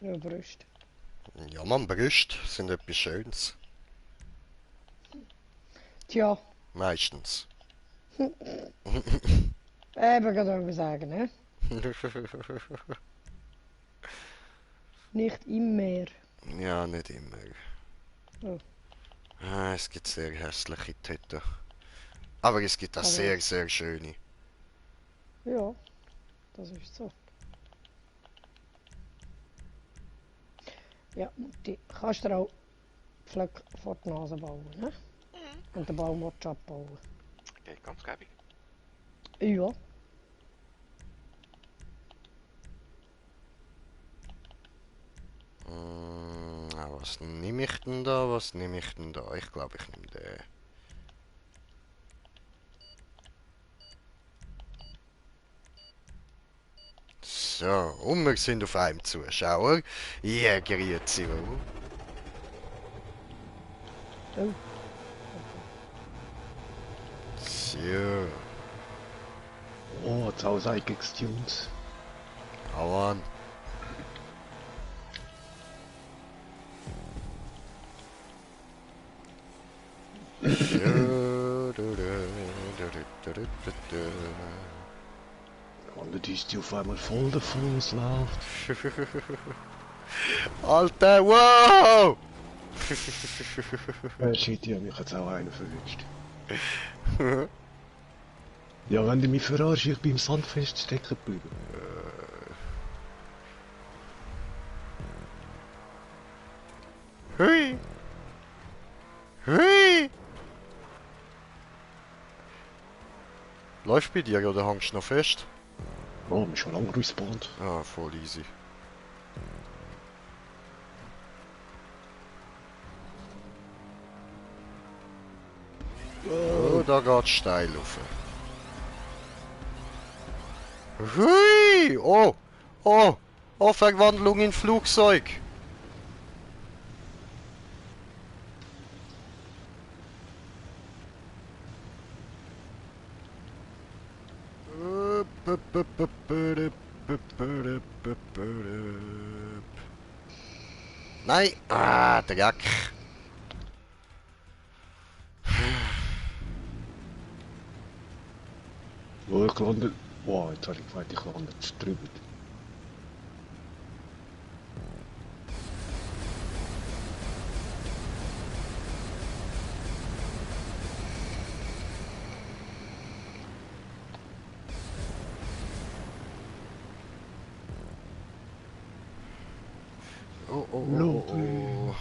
Ja, Brüste. Ja, man, Brüste sind etwas Schönes. Tja, Meistens. eben gerade sagen, ne? Nicht immer. Ja, nicht immer. Oh, Ah, es gibt sehr hässliche Täter. Aber es gibt auch kann sehr, wohl. sehr schöne. Ja, das ist so. Ja, Mutti, kannst du dir auch Pflöcke vor die Nase bauen, ne? Mhm. Und den Baum willst du abbauen. Geht ganz gäbig. Ja, Was nehme ich denn da? Was nehme ich denn da? Ich glaube, ich nehme den. So, und wir sind auf einem Zuschauer. Ja, grüezi wohl. oh, So, Oh, Zauseigex Tunes. hau an. So, Und ist die auf einmal voll davon, es läuft. Alter, wow! Shit, ich hab mich jetzt auch einen verwünscht. Ja, wenn du mich verarschst, ich bin im Sandfest stecken geblieben. Hui! Hui! Läuft bei dir oder hängst du noch fest? Oh, mich schon lange respawned. Ah, voll easy. Oh, da geht's steil rauf. Hui! Oh! Oh! Oh, Verwandlung in Flugzeug! Nein! Ah, Dreck! Wo ich gelandet... Wow, jetzt habe ich gemeint, ich lande drüber. Oh, oh, oh, oh, Lovely. oh.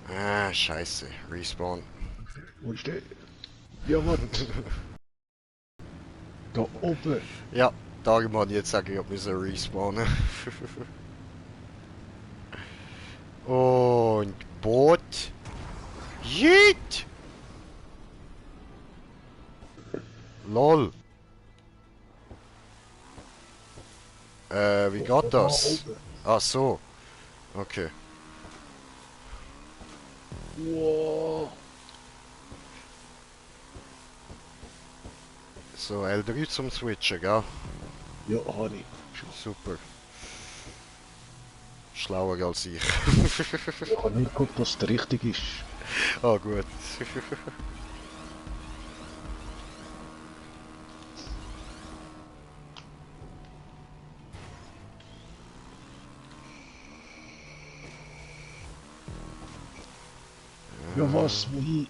Ah, scheiße. Respawn. Wo ist der? Ja, warte. Da oben. Ja, darum habe ich jetzt sagen, ich müssen respawnen. Und Boot. Yeet! Lol. Wie geht Da das? oben. Ach so. Okay. Wow. So, L3 zum Switchen, gell? Ja, habe ich. Schon. Super. Schlauer als ich. Ich habe nicht geguckt, dass der richtig ist. Ah, gut. Ja, was? Wie?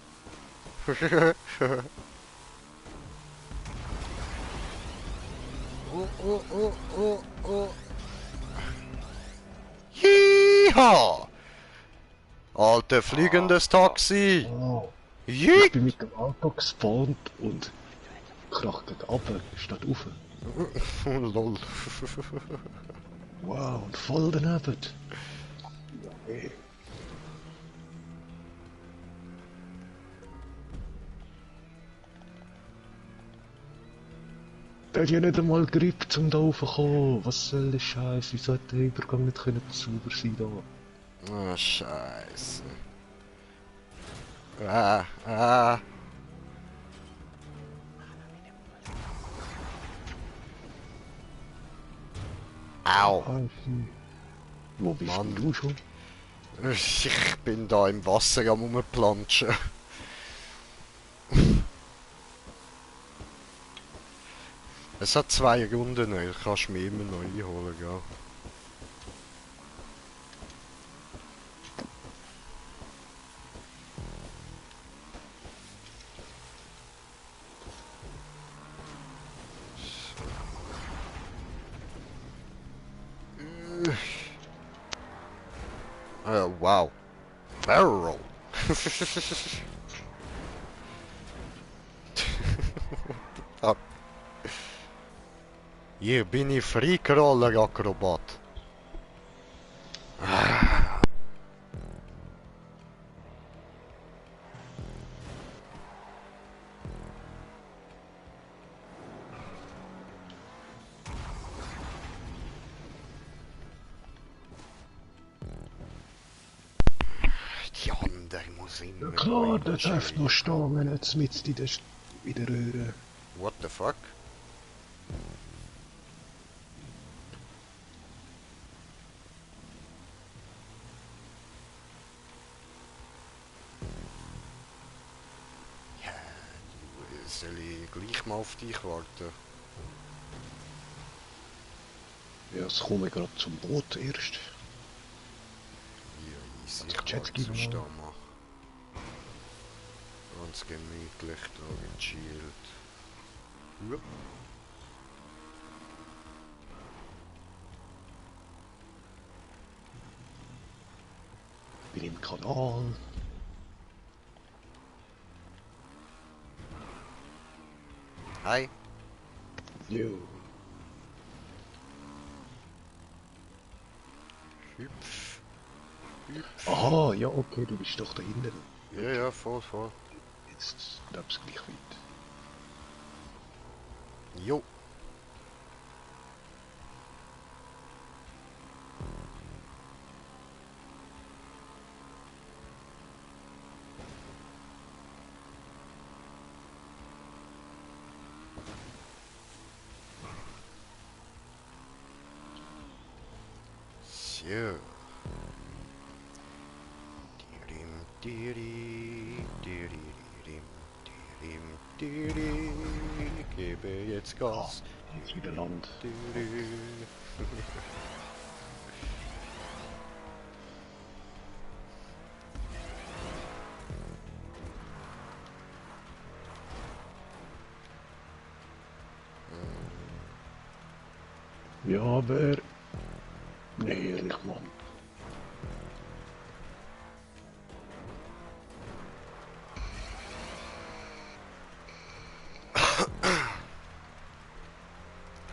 Oh, oh, oh, oh, oh. Yeehaw! Alter, fliegendes Taxi! Oh. Ich Yeet! bin mit dem Auto gespawnt und krach gegen runter, statt rauf. Lol. Wow, und voll daneben. Ja, ey. Der hat ja nicht einmal Grip zum da raufkommen. Was soll der Scheiß? Wieso hat der Übergang nicht können sauber sein da? Ah, scheiße. Ah, ah. Au. Ah, wo bist Mann. denn du schon? Ich bin da im Wasser am Rumplanschen. Es hat 2 Runden, du kannst mich immer noch einholen, gell? Wow. Barrel. Fuck. Hier bin ich Freakroller-Akrobat. Die andere muss immer Ja klar, der rein, darf noch stehen, wenn er jetzt mit in der Röhre. What the fuck? Ja, soll ich gleich mal auf dich warten? Ja, jetzt komme ich gerade zum Boot erst. Ja, easy, Also ich Jetski warte sonst da mal. mal. Ganz gemütlich da gechillt. Ja. Bin im Kanal. Hi. Jo. Hüpf. Hüpf. Aha, ja okay, du bist doch da hinten. Ja, ja, voll, voll. Jetzt glaubst du gleich weit. Jo. So. Dirim, diri, diri, dirim, dirim, diri. Gebe jetzt Gas. Jetzt wieder Land. Diri. Ja, aber... Nee, ehrlich, Mann.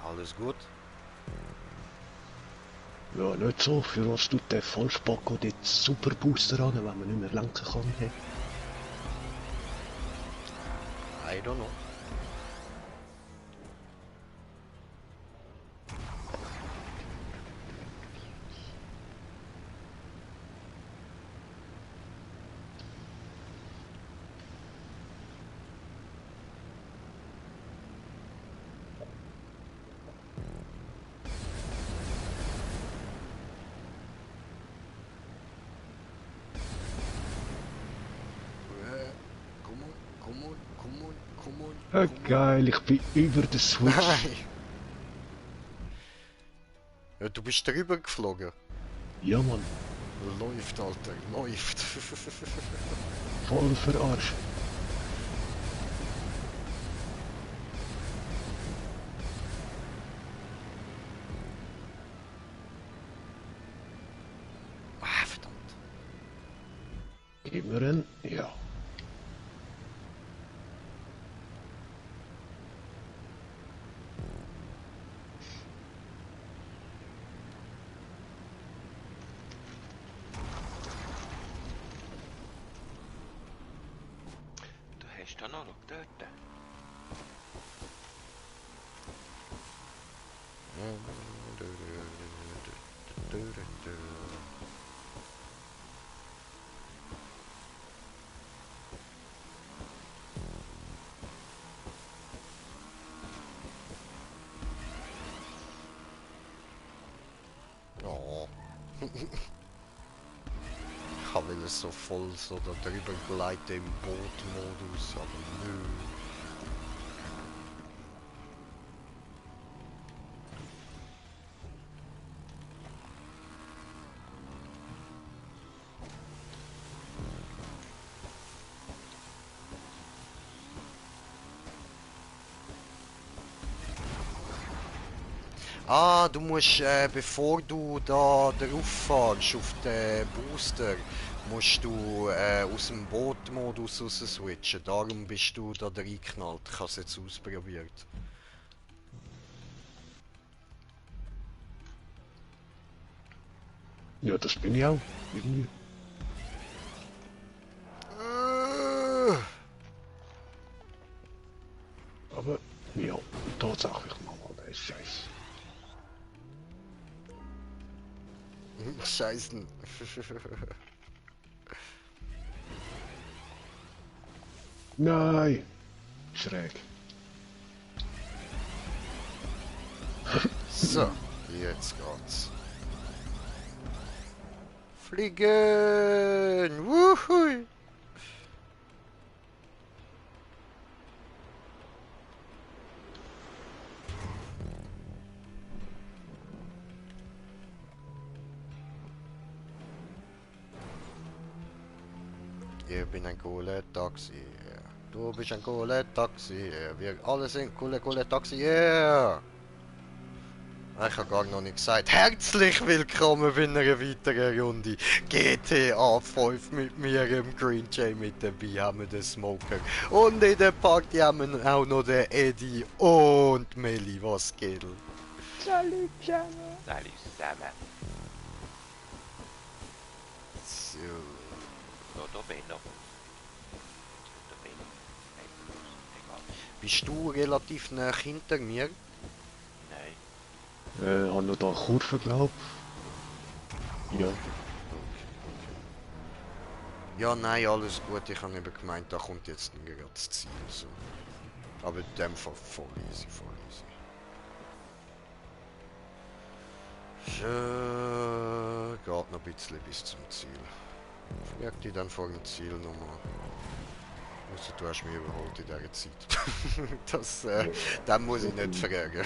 Alles gut? Ja, nicht so. Für was tut der Vollspacko dort super Booster an, wenn man nicht mehr lenken kann? Hey. I don't know. Come on, come on, come on, come on. Ah, come on. geil, ich bin über den Switch. Nein. Ja, du bist drüber geflogen. Ja, Mann. Läuft, Alter, läuft. Voll verarscht. Ah, verdammt. Immerhin, ja. Du hast da noch dort. Oh. Ich will es so voll so da drüber gleiten im Bootmodus, aber nö. Ah, du musst, bevor du da drauf fährst auf den Booster, musst du aus dem Bootmodus raus switchen. Darum bist du da reingeknallt. Ich habe es jetzt ausprobiert. Ja, das bin ich auch. Irgendwie. Aber, ja, tatsächlich nochmal der Scheiß. Scheißen. Nein! Schräg. So, jetzt geht's. Fliegen! Wuhui! Ich bin ein cooler Taxi. Du bist ein cooler Taxi. Wir alle sind coole Taxi. Yeah! Ich habe gar noch nicht gesagt. Herzlich willkommen bei einer weiteren Runde GTA 5 mit mir im Green Jay mit dabei haben wir den Smoker. Und in der Party haben wir auch noch den Eddie und Melli. Was geht? Salut zusammen. Salut zusammen. So. So, da bin ich noch. Da bin ich. Hey, egal. Bist du relativ nah hinter mir? Nein. Habe noch da eine Kurve, glaub. Ja. Ja, nein, alles gut. Ich habe eben gemeint, da kommt jetzt ein gerade das Ziel. So. Aber in dem Fall voll easy, voll easy. Geht noch ein bisschen bis zum Ziel. Frag dich dann vor dem Ziel nochmal. Ausser du hast mich überholt in dieser Zeit. Das, den muss ich nicht fragen.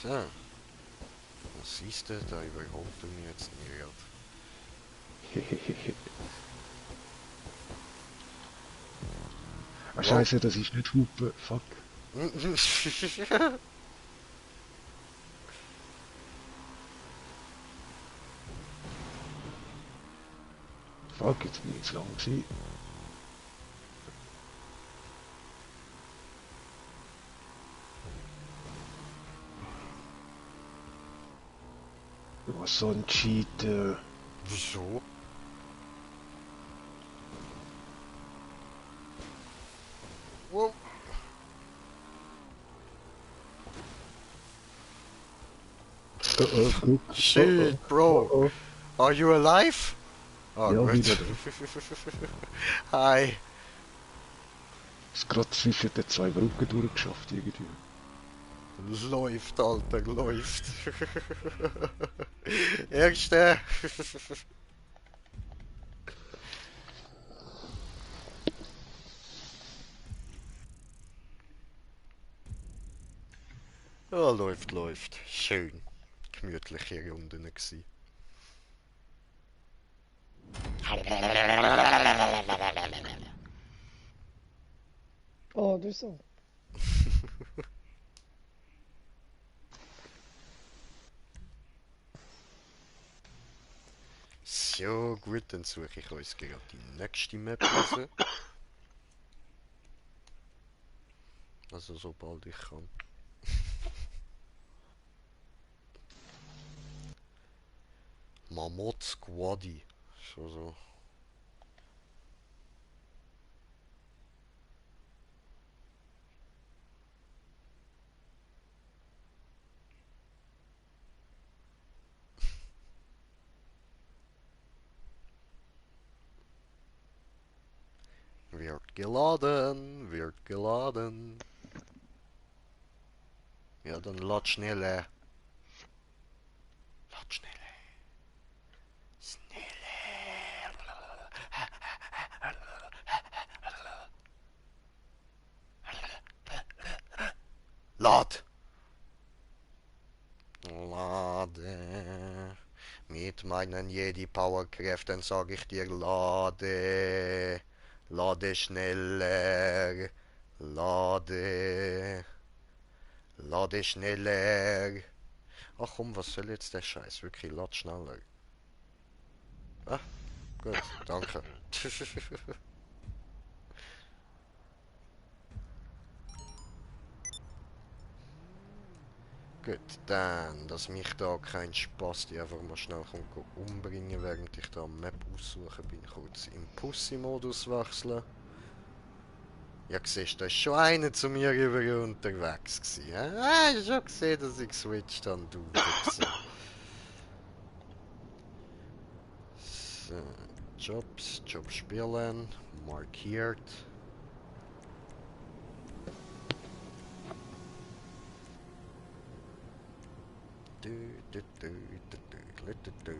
So. Was siehst du? Da überholt er mich jetzt nicht gerade. Ah, Scheiße, das ist nicht Hupe. Fuck. Fuck, jetzt bin ich zu lang gewesen. Was so ein Cheater. Wieso? Wow. Gut. Shit, bro. Are you alive? Oh, Ja, gut. wieder. Hi. Ist gerade zwischen den zwei Brücken durchgeschafft irgendwie. Läuft, Alter, läuft. Erste. Ja, läuft, läuft. Schön. Gemütliche Runden gsi. Oh, du so. So, gut, dann suche ich uns gerade die nächste Map raus. Also, sobald ich kann. Mammoth Squaddy. So. Wird geladen, wird geladen. Ja, dann lad schneller. Lad schneller. Lad! Lade. Mit meinen Jedi-Power-Kräften sage ich dir, lade. Lade schneller. Lade. Lade schneller. Ach komm, was soll jetzt der Scheiß? Wirklich, lad schneller. Ah, gut, danke. Gut, dann, dass mich da kein Spaß, die einfach mal schnell kommt umbringen, während ich da Map aussuchen bin. Kurz im Pussy-Modus wechseln. Ja, siehst du, da ist schon einer zu mir rüber unterwegs gewesen. Ah, ich hab schon gesehen, dass ich geswitcht habe, du Wichser. So, Jobs, Job spielen, markiert. Du, du, du, du, du, du, du.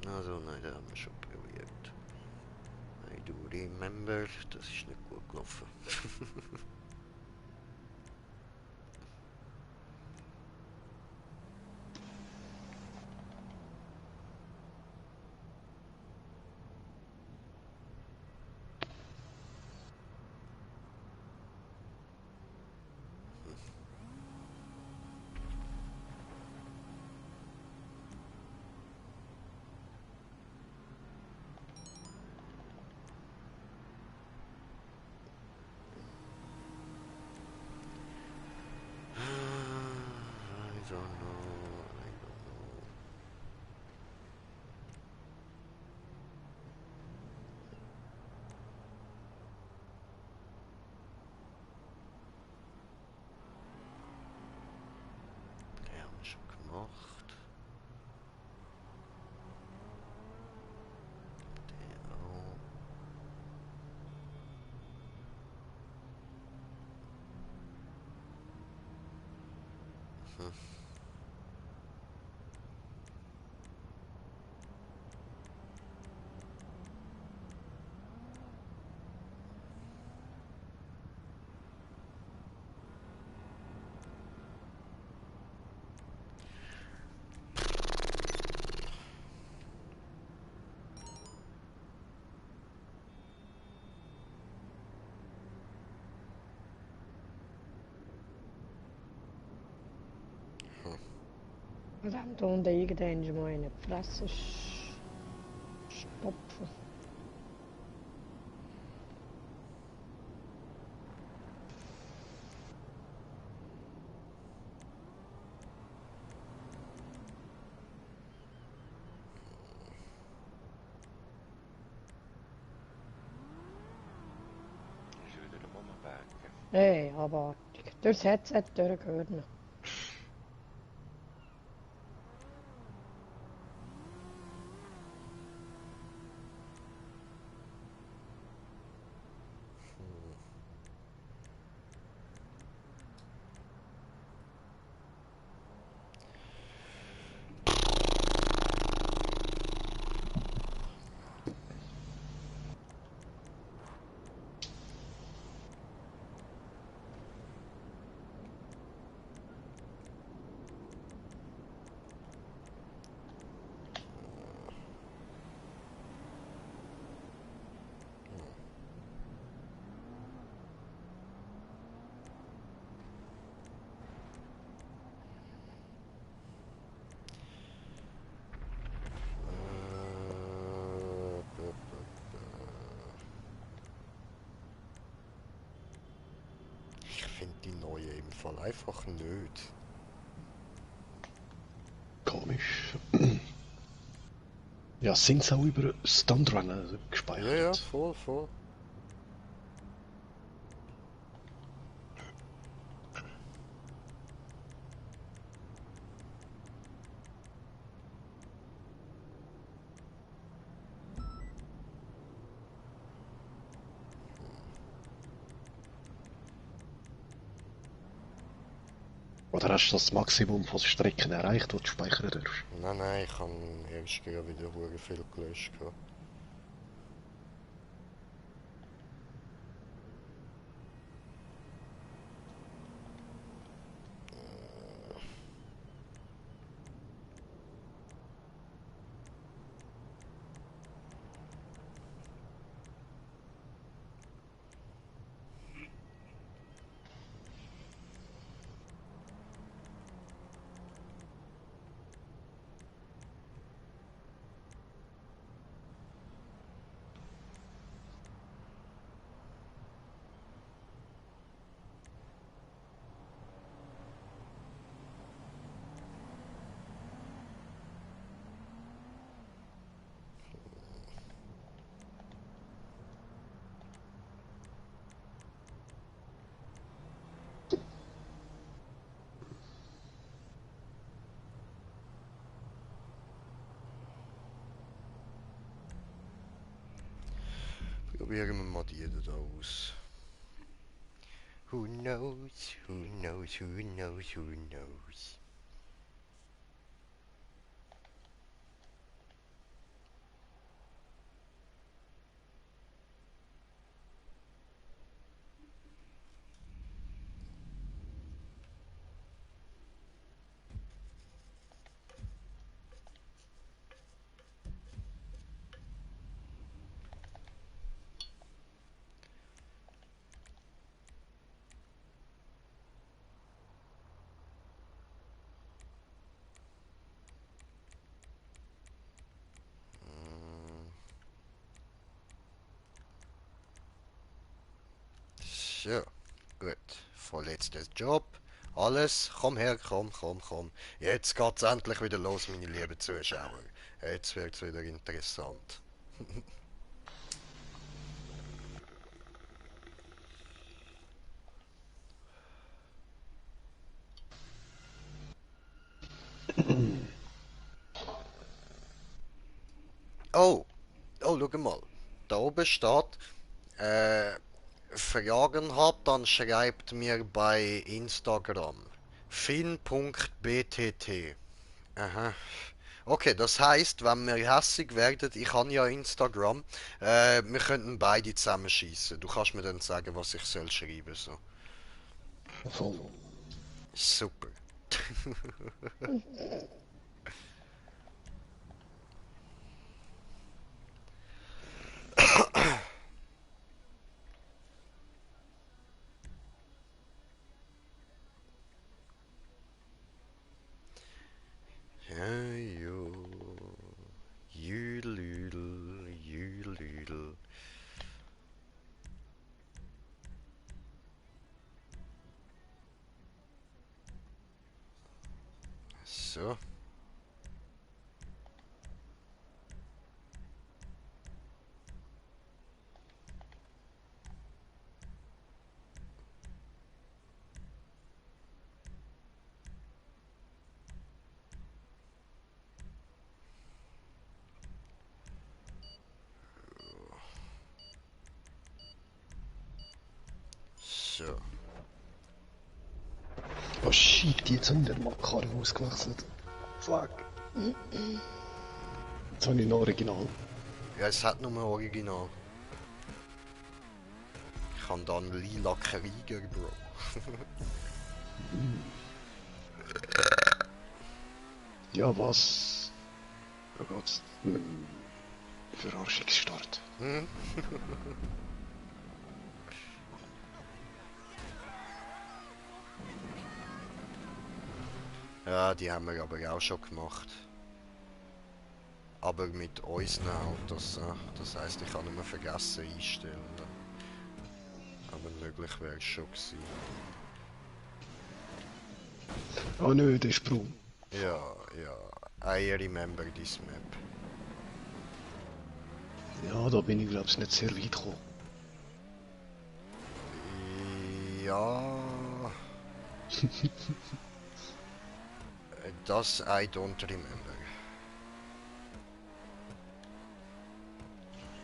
Also, nein, da haben wir schon probiert. I do remember, das ist nicht gut gelaufen. I don't know, I don't know. Den haben wir schon gemacht. Den auch. Hm. Verdammt, da unten irgendwann mal in die Fresse stopfen. Is wieder de mommenbuiken. Hey, abartig. Durchs Headset durchgehört noch. Ich finde die neue im Fall einfach nicht. komisch. Ja, sind sie auch über Stuntrunner gespeichert? Ja, ja, voll, voll. Oder hast du das Maximum von Strecken erreicht, das du speichern darfst? Nein, nein, ich habe erst gerade wieder hure viel gelöscht. Gehabt. Probieren wir mal die da aus. Who knows, who knows, who knows, who knows. So, gut. Vorletztes Job. Alles. Komm her, komm, komm, komm. Jetzt geht's endlich wieder los, meine lieben Zuschauer. Jetzt wird's wieder interessant. Oh, oh, schau mal. Da oben steht, Fragen habt, dann schreibt mir bei Instagram. fin.btt. Aha. Okay, das heißt, wenn wir hässig werden, ich habe ja Instagram, wir könnten beide zusammenschießen. Du kannst mir dann sagen, was ich soll schreiben so. Voll. Super. Ja, jo. Jüdelüdel, jüdelüdel. So. So. Oh shit, jetzt haben wir mal Karre ausgewechselt. Fuck. Jetzt habe ich ein Original. Ja, es hat nur ein Original. Ich habe da einen lila Krieger, Bro. Ja, was? Oh Gott. Verarschungsstart. Hm? Ja, die haben wir aber auch schon gemacht. Aber mit unseren Autos. Das heisst, ich habe immer vergessen einstellen. Aber möglich wäre es schon gewesen. Oh nö, der Sprung. Ja, ja. I remember this map. Ja, da bin ich glaub's nicht sehr weit gekommen. Ja. Das I don't remember.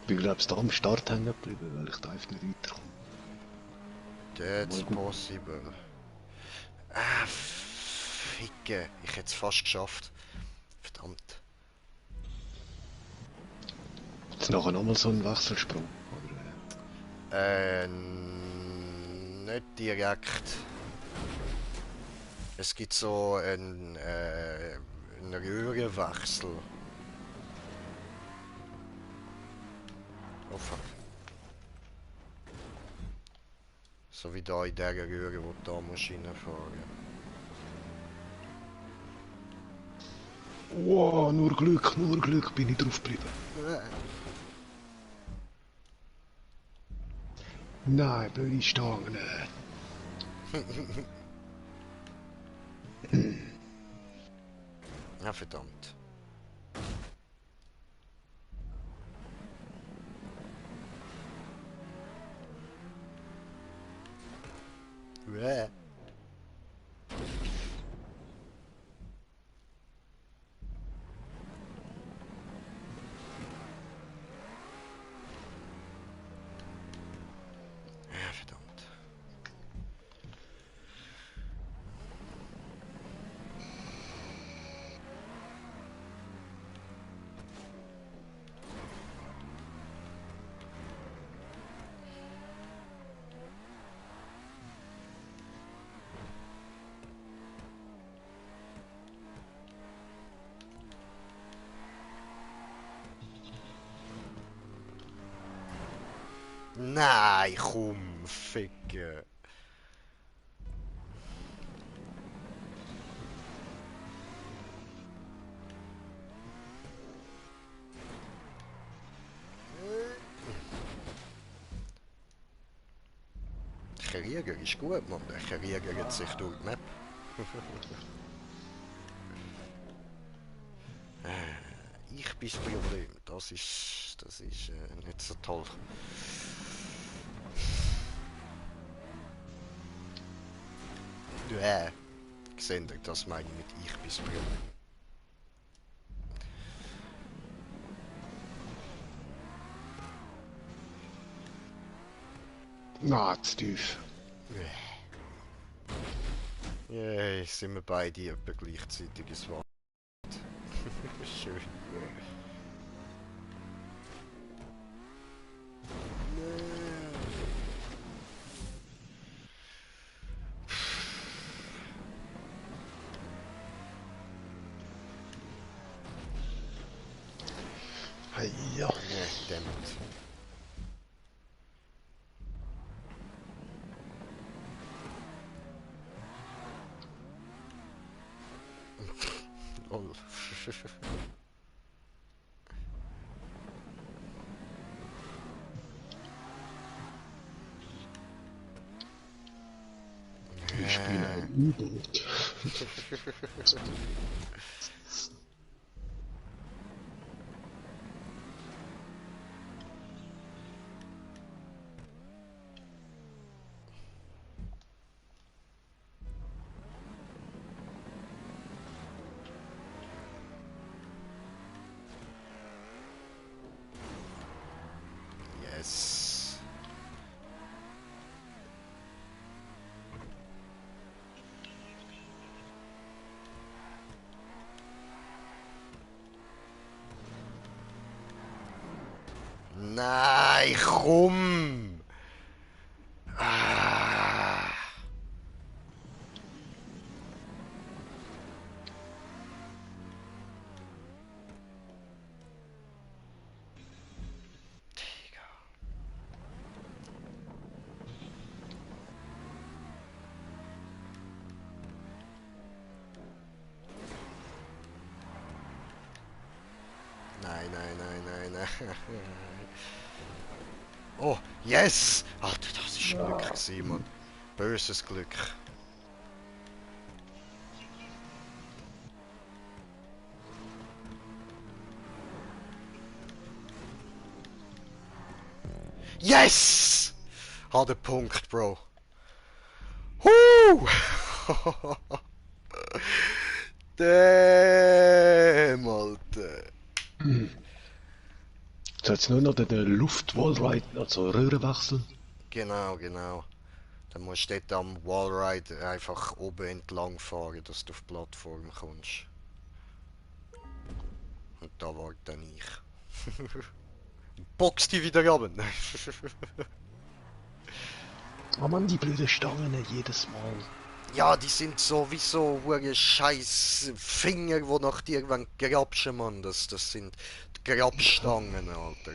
Ich bin glaub's da am Start hängen geblieben, weil ich da einfach nicht weiterkomme. That's Mal gut. possible. Ah, Ficke. Ich hätte es fast geschafft. Verdammt. Jetzt nachher nochmal so ein Wechselsprung. Oder, Nicht direkt. Es gibt so einen Röhrenwechsel. Oh fuck. So wie da in der Röhre, wo du da musst reinfahren. wow, nur Glück bin ich drauf geblieben. Nein, blöde Stangen. Ja, verdammt. Bäh. Ja, verdammt. Nein, komm, Ficke. Krieger ist gut, Mann. Der Krieger hat sich durch die Map. Ich bin das Problem. Das ist nicht so toll. Seht ihr, das meine ich mit ich bin das Problem. Na, zu tief. Yay, sind wir beide etwa gleichzeitig ins Wort. Schön. Hey, ja. Dammit. Lol. Ich spiele ein U-Boot. Yes. Nein, komm! Ah. Digga. Nein, nein, nein, nein, nein. Oh, yes! Alter, das ist Glück gewesen, Mann. Böses Glück. Yes! Hat den Punkt, Bro. Huh! Damn, Alter. Jetzt nur noch den Luftwallride, also Röhren wechseln. Genau, genau. Dann musst du dort am Wallride einfach oben entlang fahren, dass du auf die Plattform kommst. Und da war dann ich. Box die wieder runter. Oh Mann, die blöden Stangen jedes Mal. Ja, die sind sowieso hure scheiß Finger, wo nach dir irgendwann grabschen, Mann. Das sind die Grabstangen, Alter.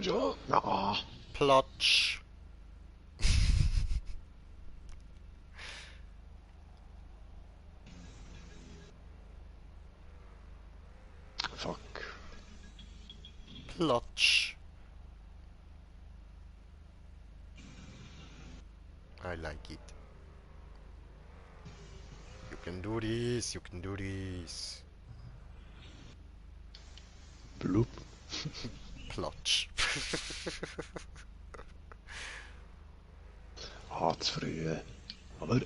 Ja. Ah. Platsch. Fuck. Platsch. I like it. You can do this, you can do this. Blub. Platsch. Zu früh. Aber...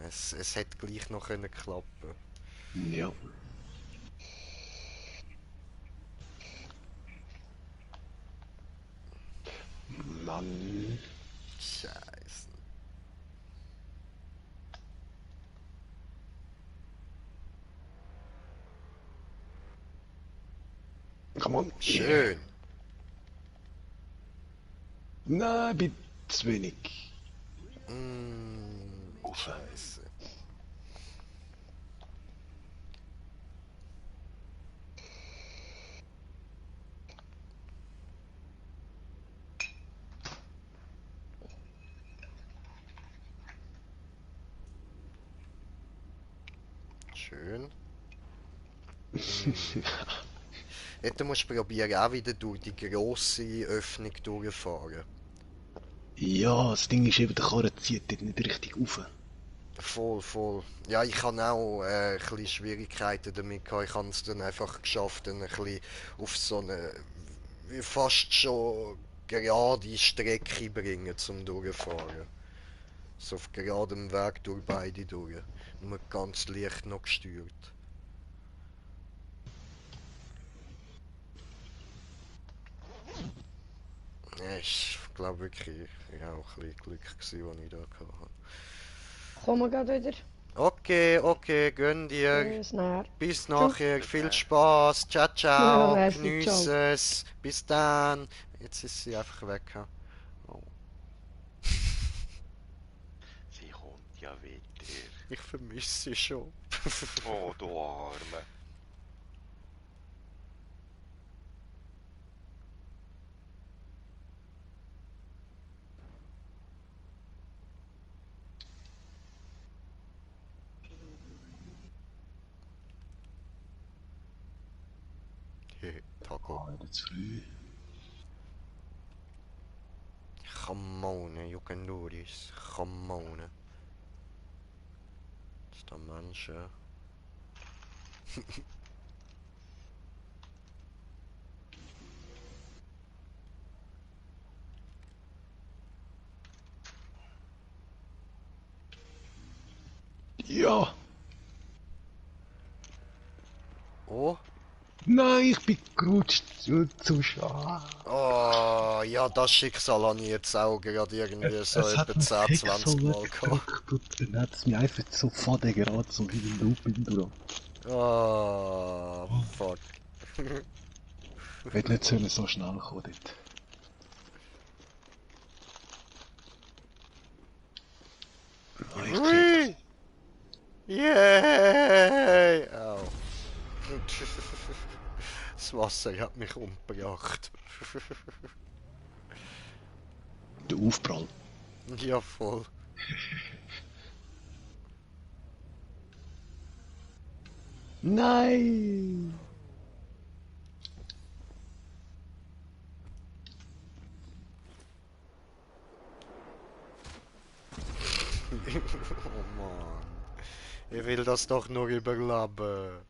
Es hätte gleich noch können klappen. Ja. Mann. Scheiße. Come on. Schön. Nein, bin zu wenig. Scheiße. Schön. Jetzt musst du probieren, auch wieder durch die grosse Öffnung durchfahren. Ja, das Ding ist eben, der Karren zieht dort nicht richtig rauf. Voll, voll. Ja, ich habe auch ein bisschen Schwierigkeiten damit gehabt. Ich habe es dann einfach geschafft, dann ein bisschen auf so eine wie fast schon gerade Strecke bringen zum Durchfahren. So auf geradem Weg durch beide durch. Nur ganz leicht noch gesteuert. Ja, ich glaube wirklich, ich war auch ein bisschen Glück, gewesen, was ich da hatte. Kommen wir gerade wieder. Okay, okay, gönn dir. Bis nachher. Bis nachher, viel Spaß. Ciao, ciao. Ja, merci, Genieß ciao. es. Bis dann. Jetzt ist sie einfach weg. Ja. Oh. Sie kommt ja wieder. Ich vermisse sie schon. Oh, du Arme. Taco. Ah, wieder zu früh. Come on, you can do this. Come on. Das ist der Mensch, ja. Ja! Oh. Nein, ich bin gerutscht zu schade. Oh, ja, das Schicksal habe ich jetzt auch gerade irgendwie so etwa 10, 20 Mal gehabt. Und dann hat es mich einfach so fade gerade so wie ein Loop in durch. Oh, fuck. Ich hätte nicht sollen so schnell kommen dort. Ah, ich Hui! Yay! Au. Das Wasser hat mich umgebracht. Der Aufprall. Ja, voll. Nein! Oh Mann. Ich will das doch nur überleben.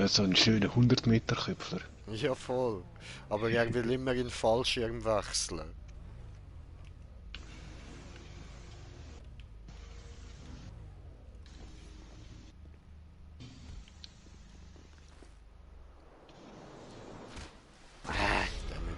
So ein schöner 100-Meter-Köpfler. Ja, voll. Aber er will immer in Fallschirm wechseln. Damit.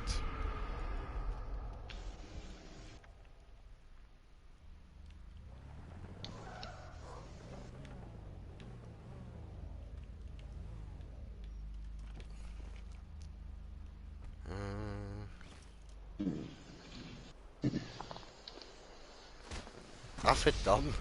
Ah, verdammt.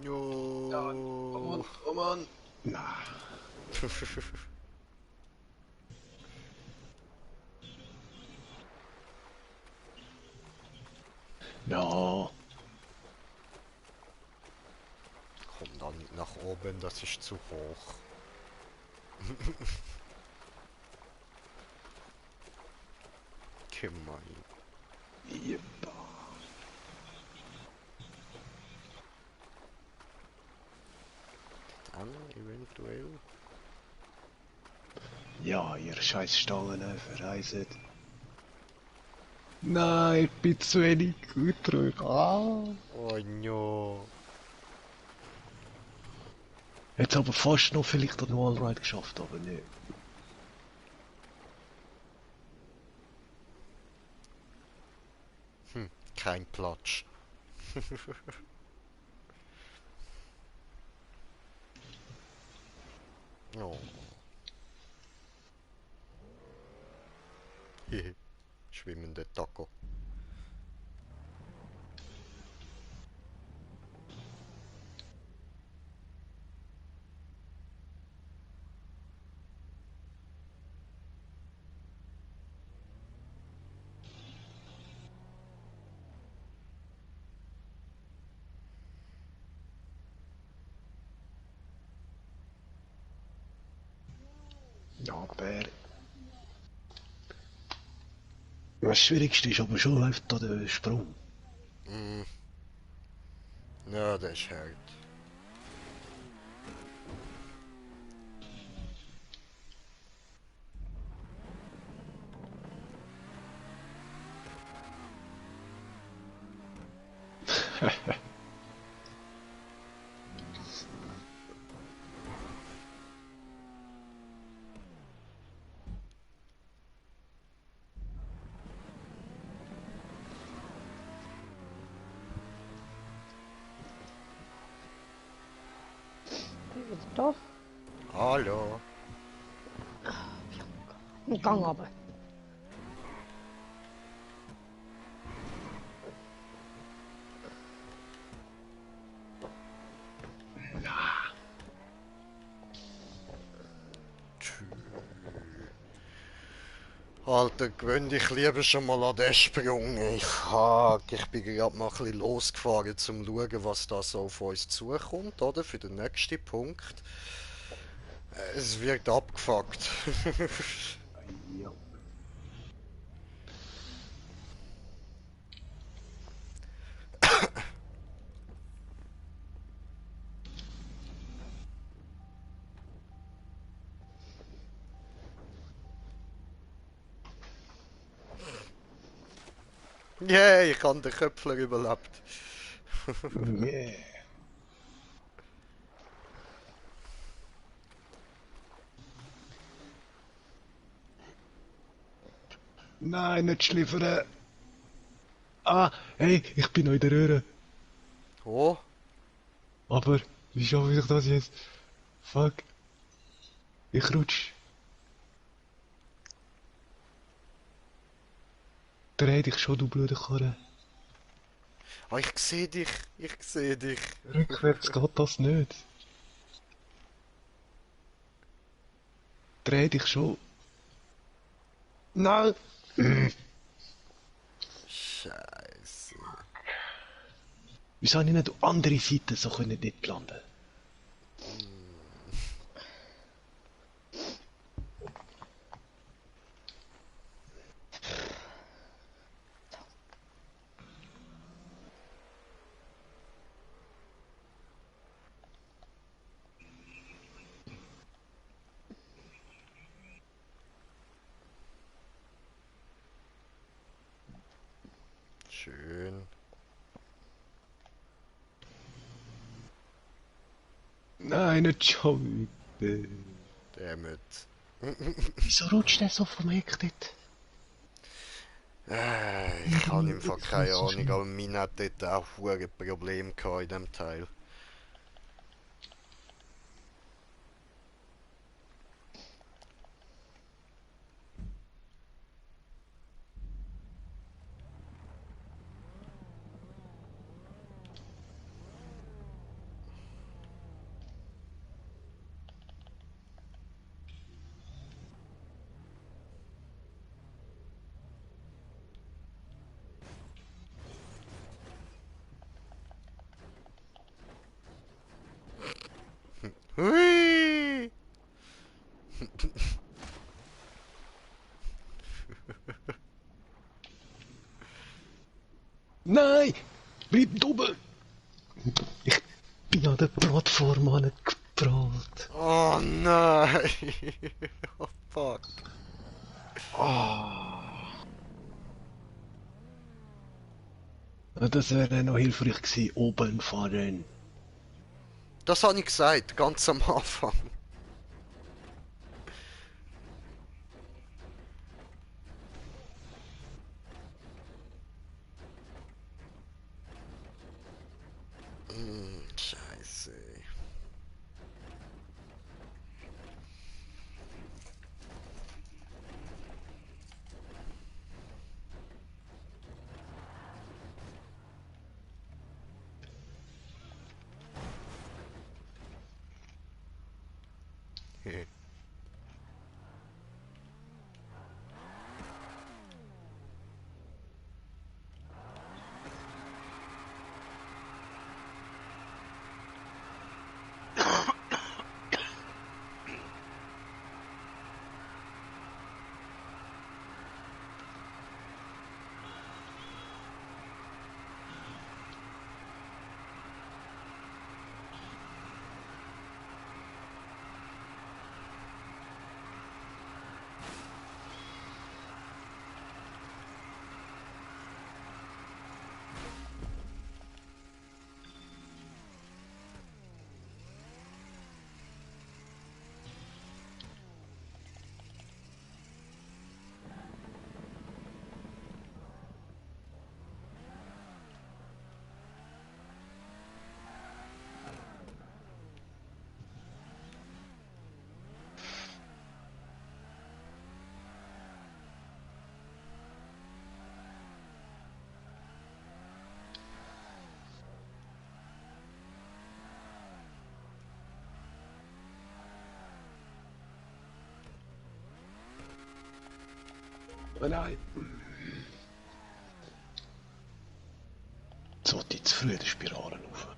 No. Oh Mann! Na. Ja. Komm da nicht nach oben, das ist zu hoch. Gemein. Jeppa. Dann eventuell. Ja, ihr scheiß Stangen verreisen. Nein, ich bin zu wenig gut drauf. Ah. Oh no. Jetzt aber fast noch vielleicht den Wallride geschafft, aber nicht. Kein Platsch. Oh. Hehe. Schwimmende Taco. Ja, aber... Das Schwierigste ist aber schon einfach da der Sprung. Mm. Ja, das ist hart. Jetzt da. Hallo. Ein Gang aber. Tschü. Alter, gewöhn dich lieber schon mal an den Sprung. Ich bin gerade mal ein bisschen losgefahren, um zu schauen, was da so auf uns zukommt, oder? Für den nächsten Punkt. Es wird abgefuckt. Ja. Yay, ich habe den Köpfler überlebt. Yeah. Nein, nicht schliffern. Ah, hey, ich bin noch in der Röhre. Oh, Aber, wie schaffe ich das jetzt? Fuck. Ich rutsch. Dreh dich schon, du blöde Karre. oh, ich sehe dich. Ich sehe dich. Rückwärts geht das nicht. Dreh dich schon. Nein! Scheiße. Wieso habe ich nicht auf andere Seite so können dort landen? Schön. Nein, nicht schon wieder. Damit. Wieso rutscht der so vom Heck dort? Ich habe im Fall keine Ahnung, aber mein hat dort auch ein Problem gehabt in dem Teil. Hui! Nein! Bleib oben! Ich bin an der Plattform angebracht. Oh nein! Oh fuck. Das wäre noch hilfreich gewesen, oben fahren. Das habe ich gesagt, ganz am Anfang. Scheiße. Oh nein! So, die zu früh die Spiralen auf.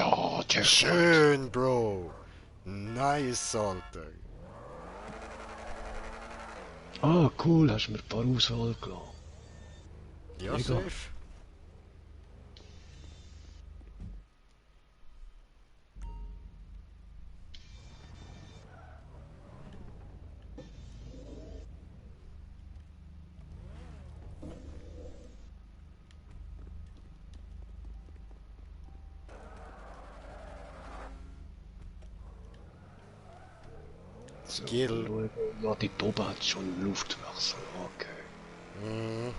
Ja, Jackpot. Schön, Bro. Nice, Alter. Ah, cool, hast mir ein paar Auswahl gelassen. Ja, Mega. safe. So, Skill. schauen. Ja, die Toba hat schon einen Luftwechsel, okay. Mhm.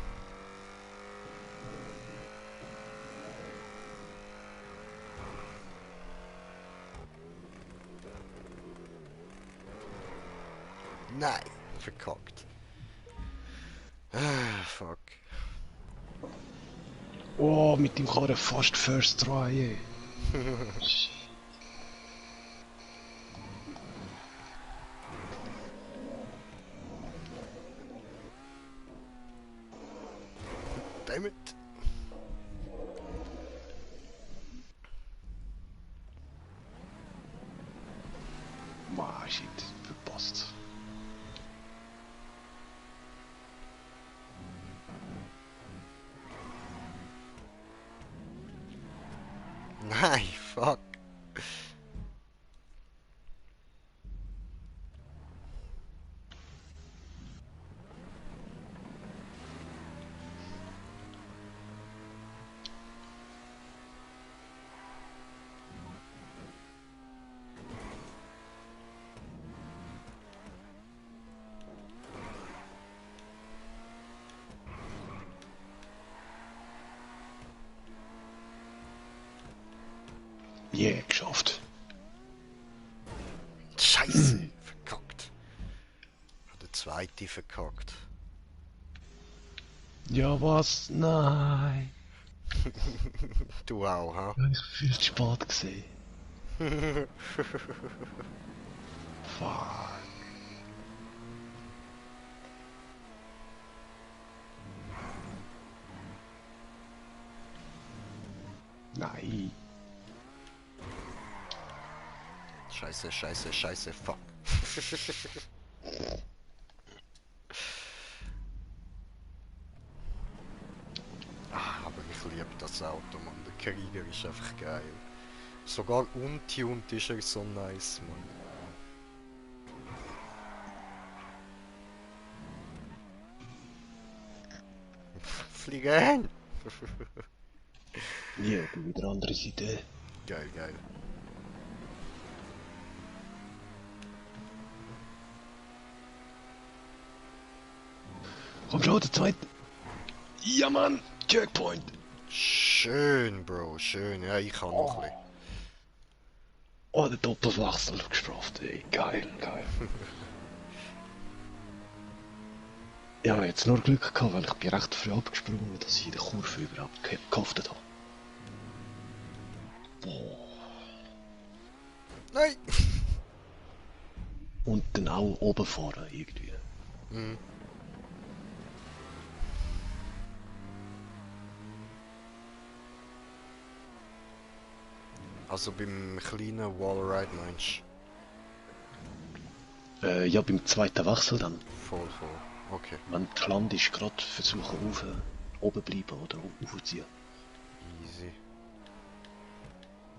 Nein, verkackt. Ah, fuck. Oh, mit dem Karren fast First Try, ey. Damn it. Ma, shit, verpasst. Nein, fuck. Yeah, geschafft. Scheiße, verkackt. Der zweite verkackt. Ja, was? Nein. Du auch, ha? Ja, ich viel zu spät gesehen. Fuck. Nein. Scheiße, scheiße, scheiße, fuck. Ah, aber ich liebe das Auto, Mann. Der Krieger ist einfach geil. Sogar untuned ist er so nice, Mann. Fliegen! Ja, bin wieder andere Seite. Geil, geil. Komm schon, der zweite. Ja, Mann. Checkpoint. Schön, Bro, schön. Ja, ich kann noch ein bisschen. Oh, der Doppelwechsel gestraft, ey. Geil, geil. Ja, aber jetzt nur Glück gehabt, weil ich bin recht früh abgesprungen, dass ich in der Kurve überhaupt gehaftet habe. Boah. Nein! Und dann auch oben fahren, irgendwie. Mhm. Also beim kleinen Wallride meinst Ja, beim zweiten Wechsel dann. du? Voll, voll. Okay. Wenn du landest, gerade versuchen oben bleiben oder aufziehen. Easy.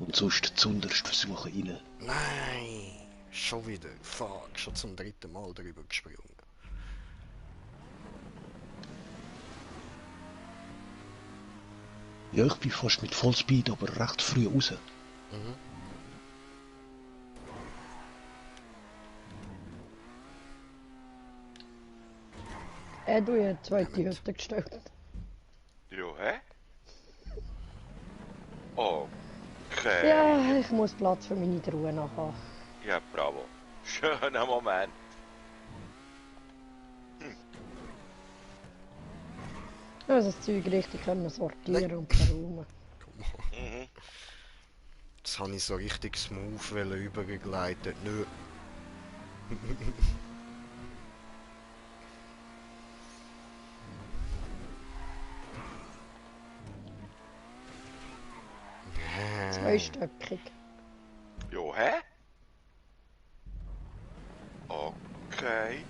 Und sonst zunderst versuchen rein. Nein! Schon wieder. Fuck, schon zum dritten Mal drüber gesprungen. Ja, ich bin fast mit Vollspeed, aber recht früh raus. Mhm. Du hast eine zweite Hütte gestellt. Ja, hä? Okay. Ja, ich muss Platz für meine Truhe nachher. Ja, bravo. Schöner Moment. Also das Zeug richtig können sortieren und verräumen. Mhm. Das habe ich so richtig smooth übergegleitet. Nö. Zweistöckig. Jo, hä? Okay.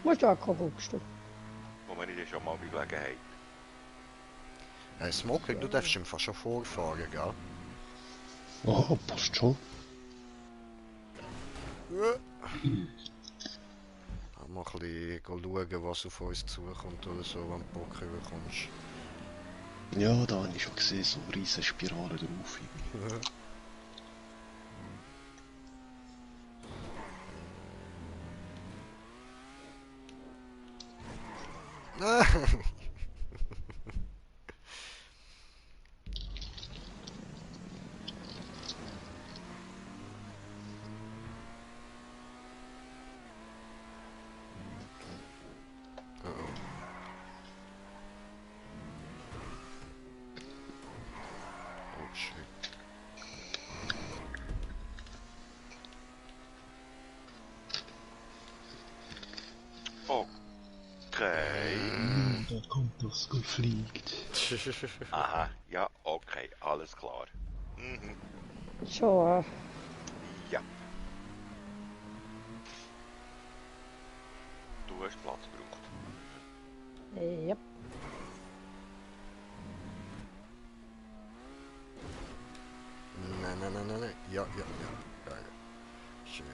Musst du auch guckst du. Moment, ich schon mal bei Gelegenheit. Smoking, du darfst im Fall schon vorfahren, gell? Oh, passt schon. Mal ein bisschen schauen, was auf uns zukommt oder so, wenn du Bock überkommst. Ja, da habe ich schon gesehen, so riesen Spirale drauf. Oh shit. Okay. Da kommt das gefliegt. Aha, ja, okay, alles klar. Mhm, Schon, ja. Du hast Platz gebraucht. ja. Nein, nein, nein, nein, nein. Ja, ja, ja. Ja, ja. Schön.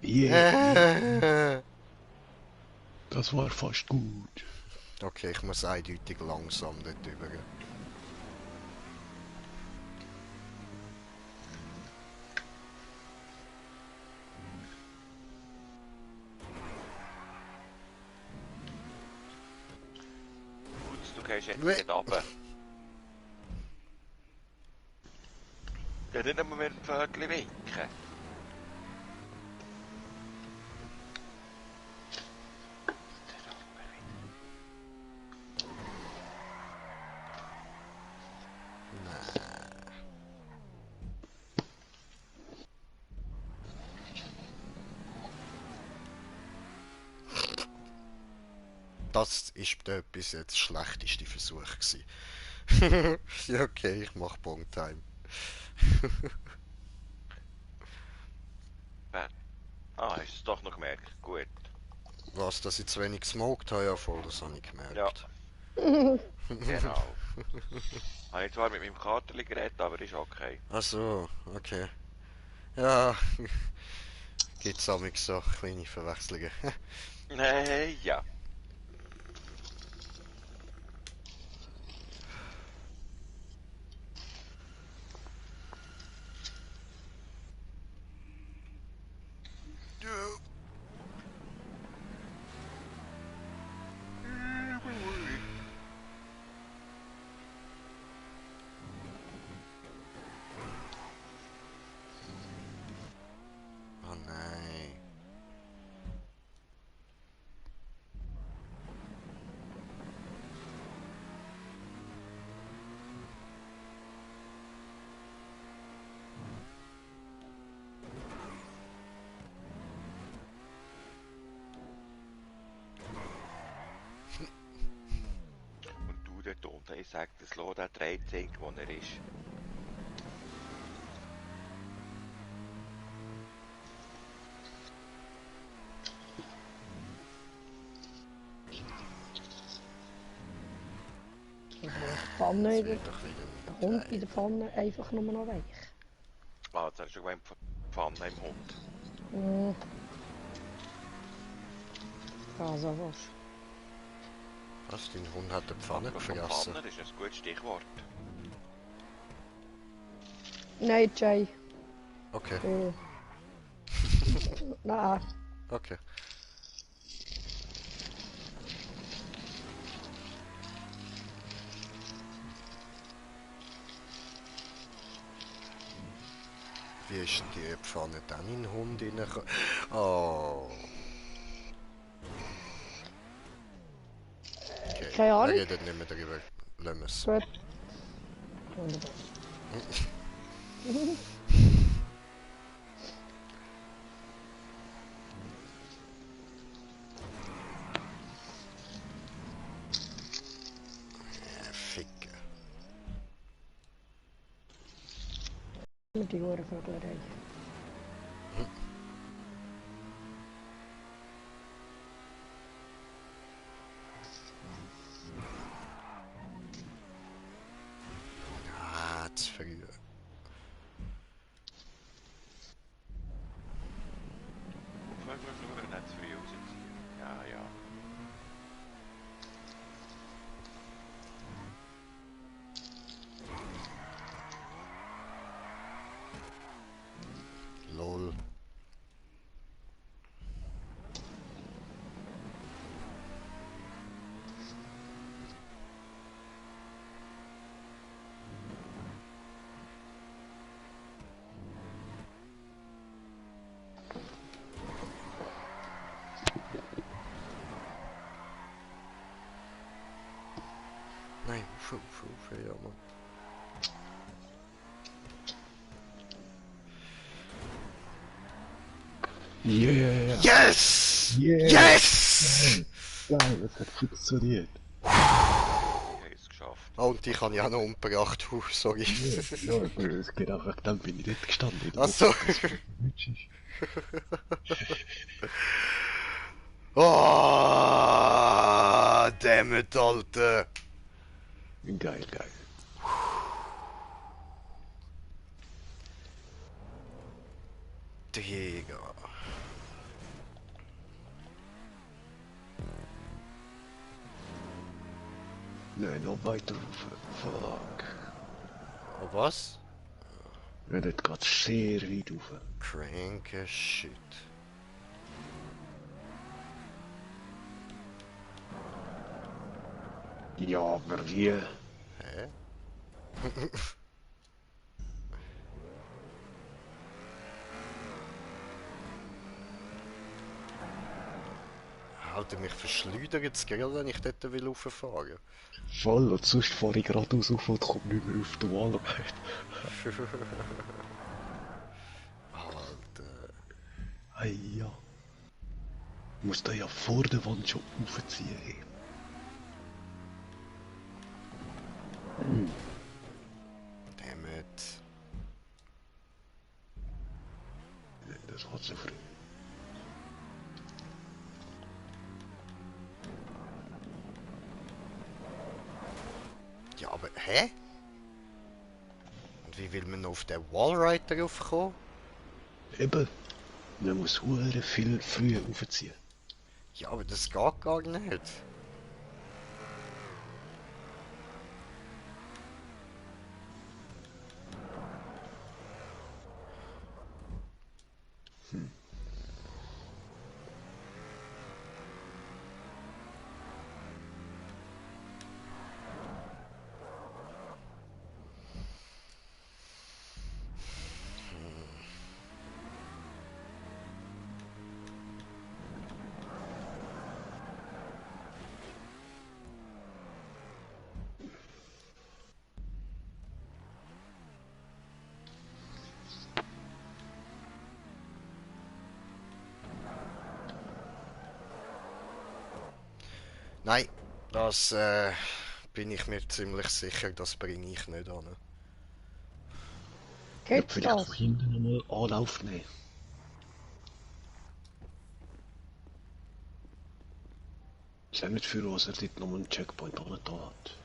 Yeah, das war fast gut. Okay, ich muss eindeutig langsam dort drüber gehen. Gut, du gehst jetzt Weh. nicht runter. Ja, nicht einmal mit dem Pfötchen winken. Das ist der bis jetzt schlechteste Versuch gewesen. Ja, okay, ich mach Bongtime. Ah, hast du es doch noch gemerkt. Gut. Was, dass ich zu wenig gesmoked habe, ja voll, das habe ich Ja, gemerkt. genau. Habe ich zwar mit meinem Katerli geredet, aber ist okay. Ach so, okay. Ja, gibt's auch so kleine Verwechslungen. Nee, ja. Oh nein. Und du dort unten, ich sag, das lässt auch 13, wo er ist. Die Pfanne, Das der wird doch wieder Hund nicht in der Pfanne einfach nur noch weich. Ah, jetzt hast du schon gemeint, Pfanne im Hund. Hm. Also was. Was, dein Hund hat eine Pfanne Aber von gefressen? Pfanne, das ist ein gutes Stichwort. Nein, Jay. Okay, Nein. okay. Wie ist die Pfanne dann in den Hund reingekommen? Oh. Okay, Keine Ahnung. wir reden nicht mehr darüber. Lassen wir es. Gut. Wunderbar. Mit die Ohrenvöglerei. Ah, zu früh. Schauen, nicht zu früh rausziehen. Ja, ja. Lol. Nein, ja, Mann. Yeah! Yes! Yeah! Yes! Geil, es hat funktioniert. Ich habe es geschafft. Oh, und die kann ich auch noch umgebracht. Sorry. Ja, aber es geht auch wegen dem bin ich dort gestanden. Ach so. Oh, damn it, Alter. Geil, geil. Digga. Nein, noch weiter rauf. Fuck. Oh, was? Ja, dort geht's sehr weit rauf. Cranke Shit. Ja, aber wie? Hä? Alter, mich verschleudert das Grill, wenn ich dort will rauffahren. Voll, und sonst fahre ich geradeaus auf und komme nicht mehr auf die Wahlarbeit. Alter. Hey, ja. Ich muss da ja vor der Wand schon aufziehen. Hey. Damn it. Das hat so früh. Ja, aber, hä? Und wie will man noch auf den Wallrider raufkommen? Eben. Man muss hure viel früher aufziehen. Ja, aber das geht gar nicht. Nein, das bin ich mir ziemlich sicher, das bringe ich nicht an. Ja, Geht vielleicht das? von hinten nochmal Anlauf nehmen. Ist ja nicht für was er dort nochmal einen Checkpoint ohne da hat.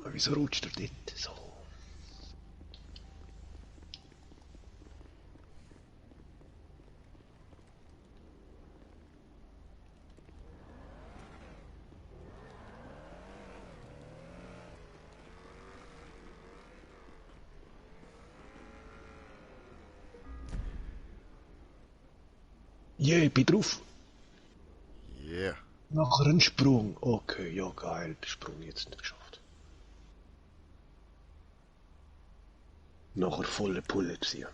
Aber wieso rutscht er dort so? Yeah, ich bin drauf. Yeah. Nachher ein Sprung. Okay, ja geil, den Sprung jetzt nicht geschafft. Nachher volle Pulle ziehen.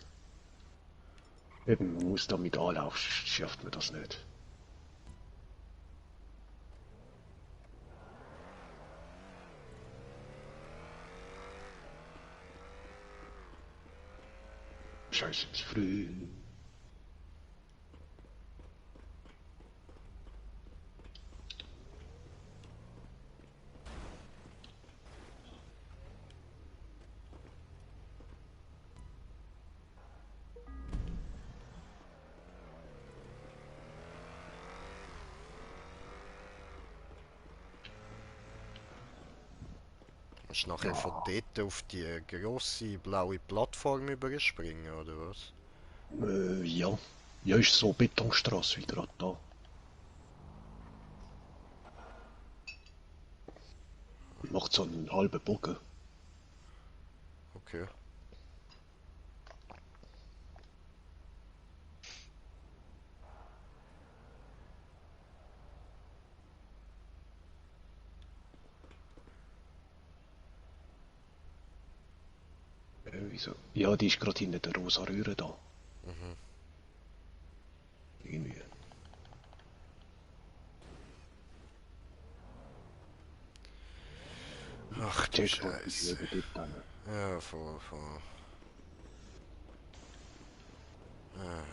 Eben, man muss da mit Anlauf, schafft man das nicht. Scheiße, zu früh. Musst du nachher von Ja, dort auf die grosse blaue Plattform überspringen, oder was? ja. Ja, ist so Betonstraße wie gerade da. Macht so einen halben Bogen. Okay. Wieso? Ja, die ist gerade hinter der rosa Röhre da. Mhm. Irgendwie. Ach du Checkpoint ist Scheiße. über dort dann. Ja, voll. Ah.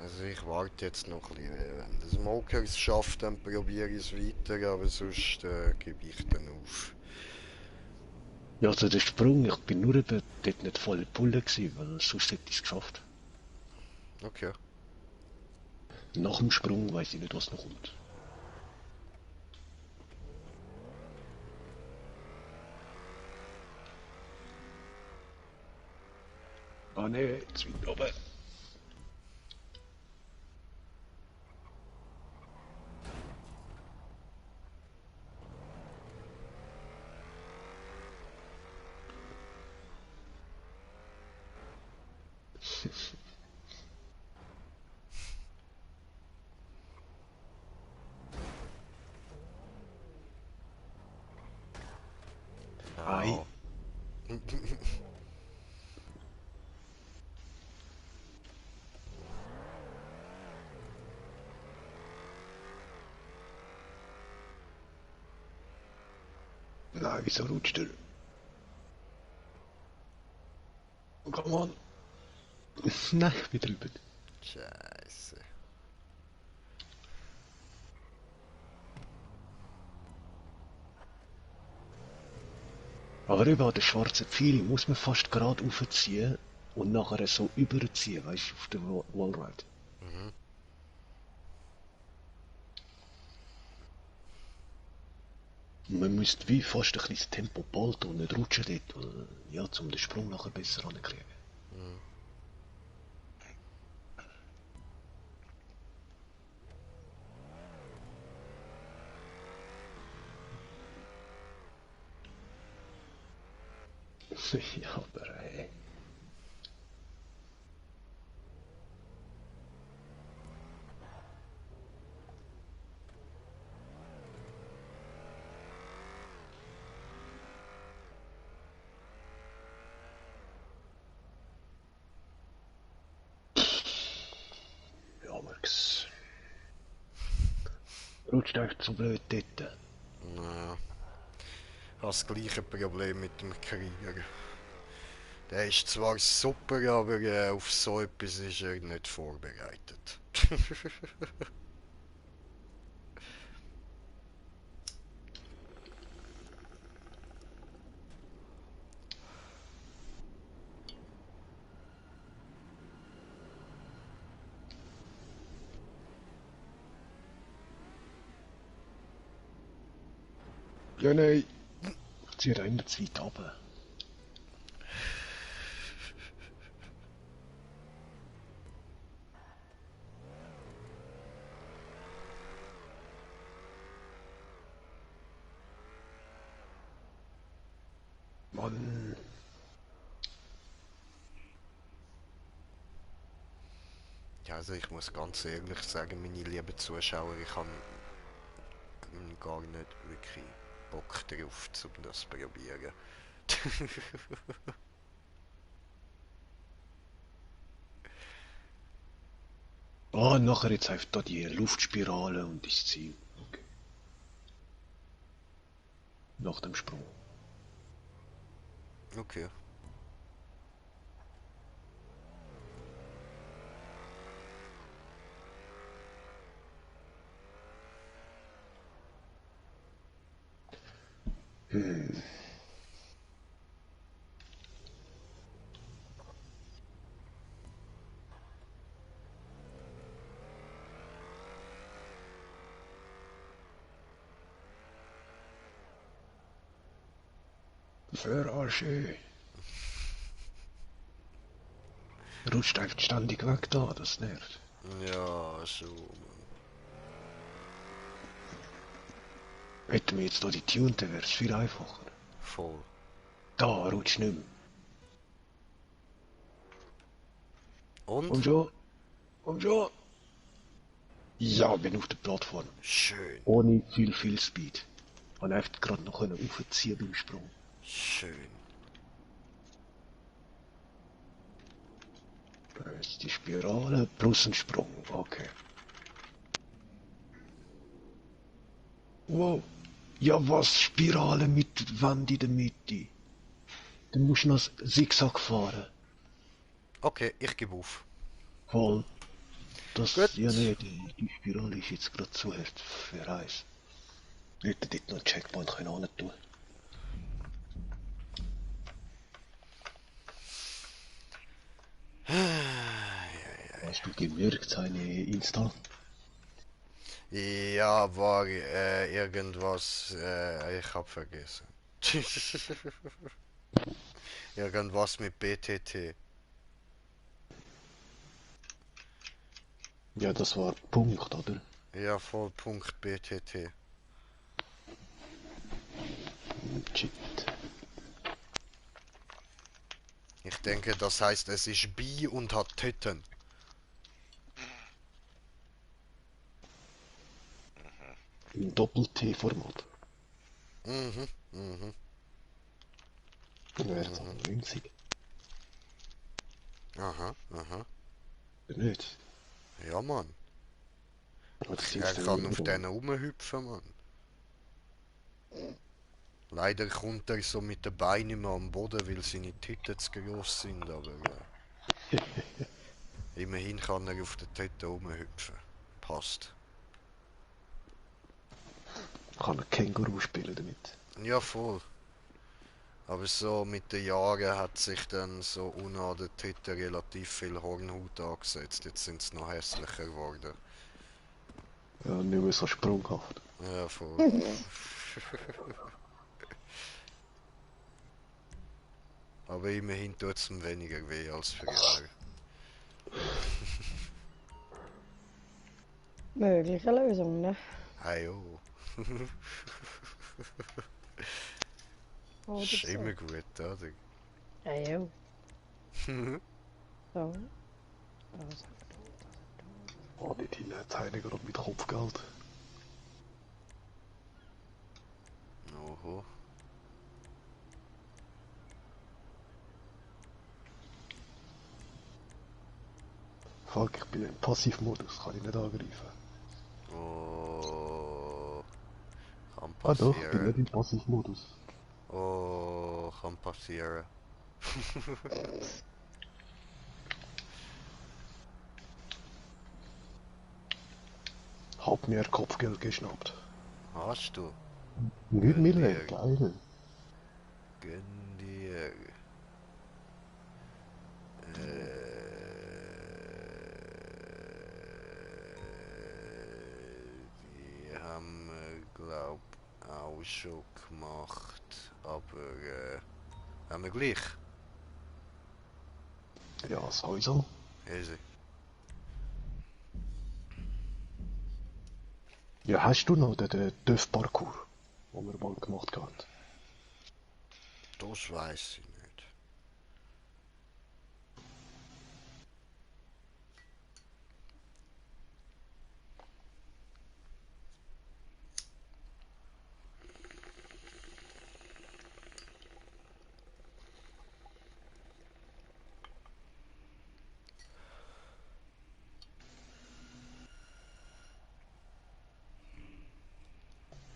Also ich warte jetzt noch ein bisschen. Wenn der Smoker es schafft, dann probiere ich es weiter, aber sonst gebe ich dann auf. Ja, also der Sprung, ich bin nur eben dort nicht voll Pulle gewesen, weil sonst hätte ich es geschafft. Okay. Nach dem Sprung weiß ich nicht, was noch kommt. Ah ne, jetzt wieder oben. Ei. Au. Nein, wieso rutscht er? Come on. Nein, ich bin drüber. Scheiße. Aber eben an den schwarzen Pfeil muss man fast gerade aufziehen und nachher so überziehen, weißt du, auf der Wallride. Mhm. Und man müsste wie fast ein bisschen das Tempo behalten und nicht rutschen dort, weil, ja, um den Sprung nachher besser anzukriegen. Mhm. Ja, aber ja, Max. Rutscht einfach so blöd dort. Naja. Ich habe das gleiche Problem mit dem Krieger. Der ist zwar super, aber auf so etwas ist er nicht vorbereitet. Ja, nein. Ich ziehe da immer zu weit runter. Mann. Ja, also ich muss ganz ehrlich sagen, meine lieben Zuschauer, ich habe gar nicht wirklich Bock drauf, um das zu probieren. Ah, nachher jetzt einfach da die Luftspirale und das Ziel. Okay. Nach dem Sprung. Okay. verarsche. Rutscht einfach ständig weg da, das nervt. Ja, so, Mann. Hätten wir jetzt da die tuned, dann wär's viel einfacher. Voll. Da rutscht nicht mehr. Komm Und? schon. Komm schon. Ja, bin auf der Plattform. Schön, Ohne viel Speed. Und einfach gerade noch aufziehen beim Sprung. schön. Da ist die Spirale plus ein Sprung. Okay. Wow. Ja, was? Spirale mit Wand in der Mitte. Dann musst du noch Zigzag fahren. Okay, ich gebe auf. Voll. Das, Gut. ja nee, die Spirale ist jetzt gerade zu hart für Eis. Hätte dort noch einen Checkpoint können tun. Hast du gemerkt, seine Insta? Ja, war irgendwas, ich hab vergessen. Irgendwas mit BTT. Ja, das war Punkt, oder? Ja, Vollpunkt BTT. Shit. Ich denke, das heißt, es ist bi und hat Titten. Im Doppel-T-Format. Mhm, mhm. Dann wäre es aber winzig. Aha, aha. Oder nicht? Ja, Mann. Aber das Er Ding kann auf denen rumhüpfen, Mann. Leider kommt er so mit den Beinen nicht mehr am Boden, weil seine Titten zu groß sind, aber immerhin kann er auf den Titten rumhüpfen. Passt. kann ein Känguru spielen damit. Ja, voll. Aber so mit den Jahren hat sich dann so unter den Titten relativ viel Hornhaut angesetzt. Jetzt sind sie noch hässlicher geworden. Ja, nicht mehr so sprunghaft. Ja, voll. Aber immerhin tut es ihm weniger weh als früher. Mögliche Lösung, ne? Hey, oh. Oder Ist immer so. gut, oder? Ja, ja. So. Also. Oh, die Tine hat eine gerade mit Kopfgeld. Oho. Fuck, ich bin im Passivmodus, kann ich nicht angreifen. Oh. Kann Ah doch, ich bin passieren. nicht im Passivmodus. Oh, kann passieren. Hab mir Kopfgeld geschnappt. Hast du? 9 Gönn Mille, dir. geil. Gönn dir. Die haben wir, glaub, auch schon gemacht. Aber, haben wir gleich? Ja, sowieso. Easy. Ja, hast du noch den TÜV-Parcours, den wir mal gemacht haben? Das weiß ich nicht.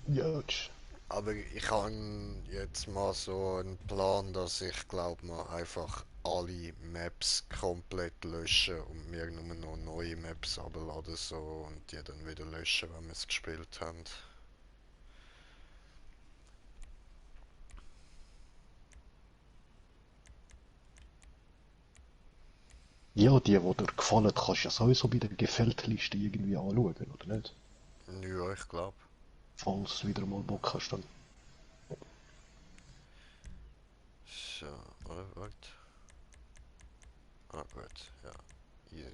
Ja, tsch. Aber ich habe jetzt mal so einen Plan, dass ich glaube mal einfach alle Maps komplett löschen und mir nur noch neue Maps abladen so und die dann wieder löschen, wenn wir es gespielt haben. Ja, die dir gefallen, kannst du ja sowieso bei der Gefällt-Liste irgendwie anschauen, oder nicht? Ja, ich glaube. Falls du wieder mal Bock hast, dann. So, oder? Warte. Ah, gut, ja. Easy.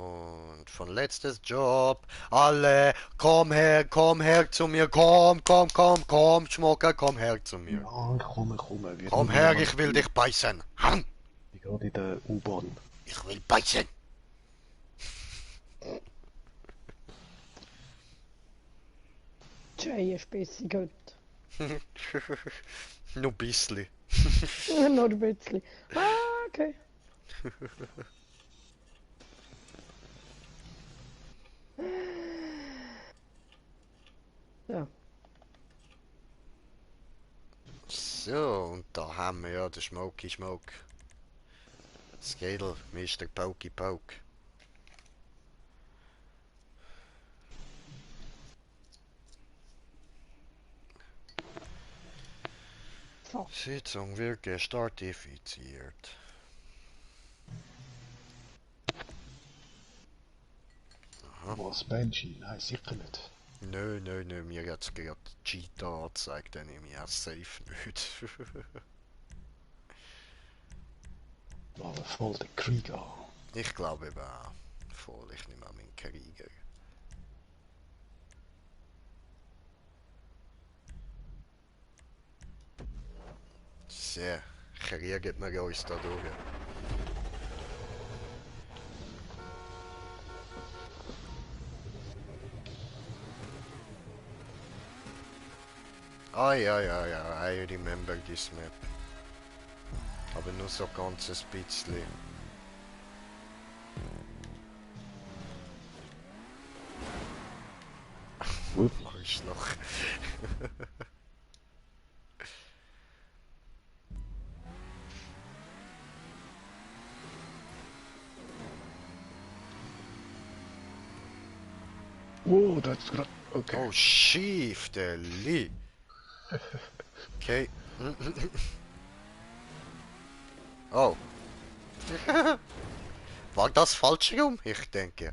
Und von letztes Job. Alle, komm her zu mir. Komm, Schmucker, komm her zu mir. Ja, komm. Wir Komm haben her, jemand. ich will dich beißen. Hm, Ich gerade in der U-Bahn. ich will beißen. Tjej ist besser gut. Nur bissli. Nur ein bisschen. Ah, okay. Ja. So, und da haben wir ja den Smoky Smoke. Skadel, Mr. Pokey Poke. So. Sitzung wird gestartifiziert. Was, Banshee? Nein, sicher nicht. Nö, mir hat's gerade Cheetah angezeigt, dann nehme ich auch safe nicht. Aber voll der Krieger. Ich glaube eben auch. Voll, ich nehme auch meinen Krieger. Sehr, kriegen wir uns da durch. I remember this map. Aber nur so ganz ein bisschen. Whoop. Arschloch. Wow, das ist gerade. Okay. Oh, schief, der Lee. Okay. Oh. War das falsch rum? Ich denke.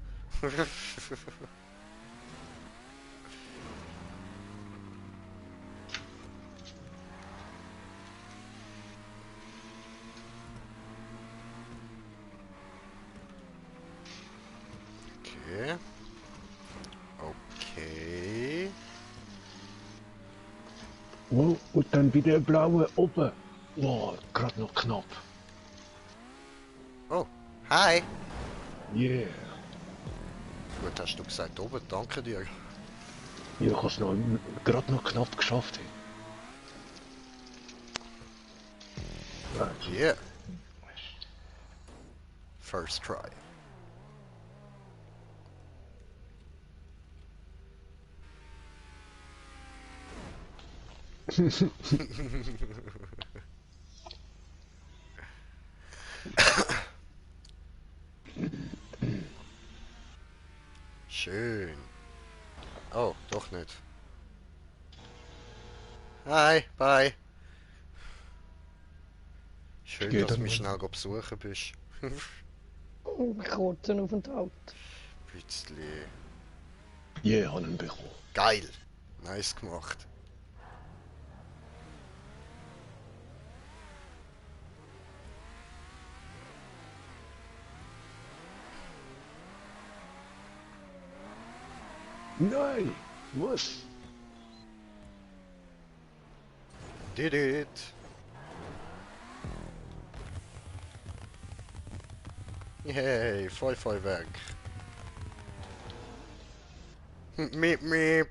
Okay. Okay. Wow, und dann wieder blaue oben. Wow, gerade noch knapp. Oh, hi. Yeah. Gut, hast du gesagt oben, danke dir. Ja, ich habe es noch gerade noch knapp geschafft. Hey. Yeah. First try. Schön. Oh, doch nicht. Hi, bye. Schön, Geht dass du dann mich mal. schnell besuchen bist. Kurzen Aufenthalt. Bützli. Yeah, habe ihn bekommen. Geil. Nice gemacht. Nein! Was? Did it. Yay, voll weg. Miep, miep.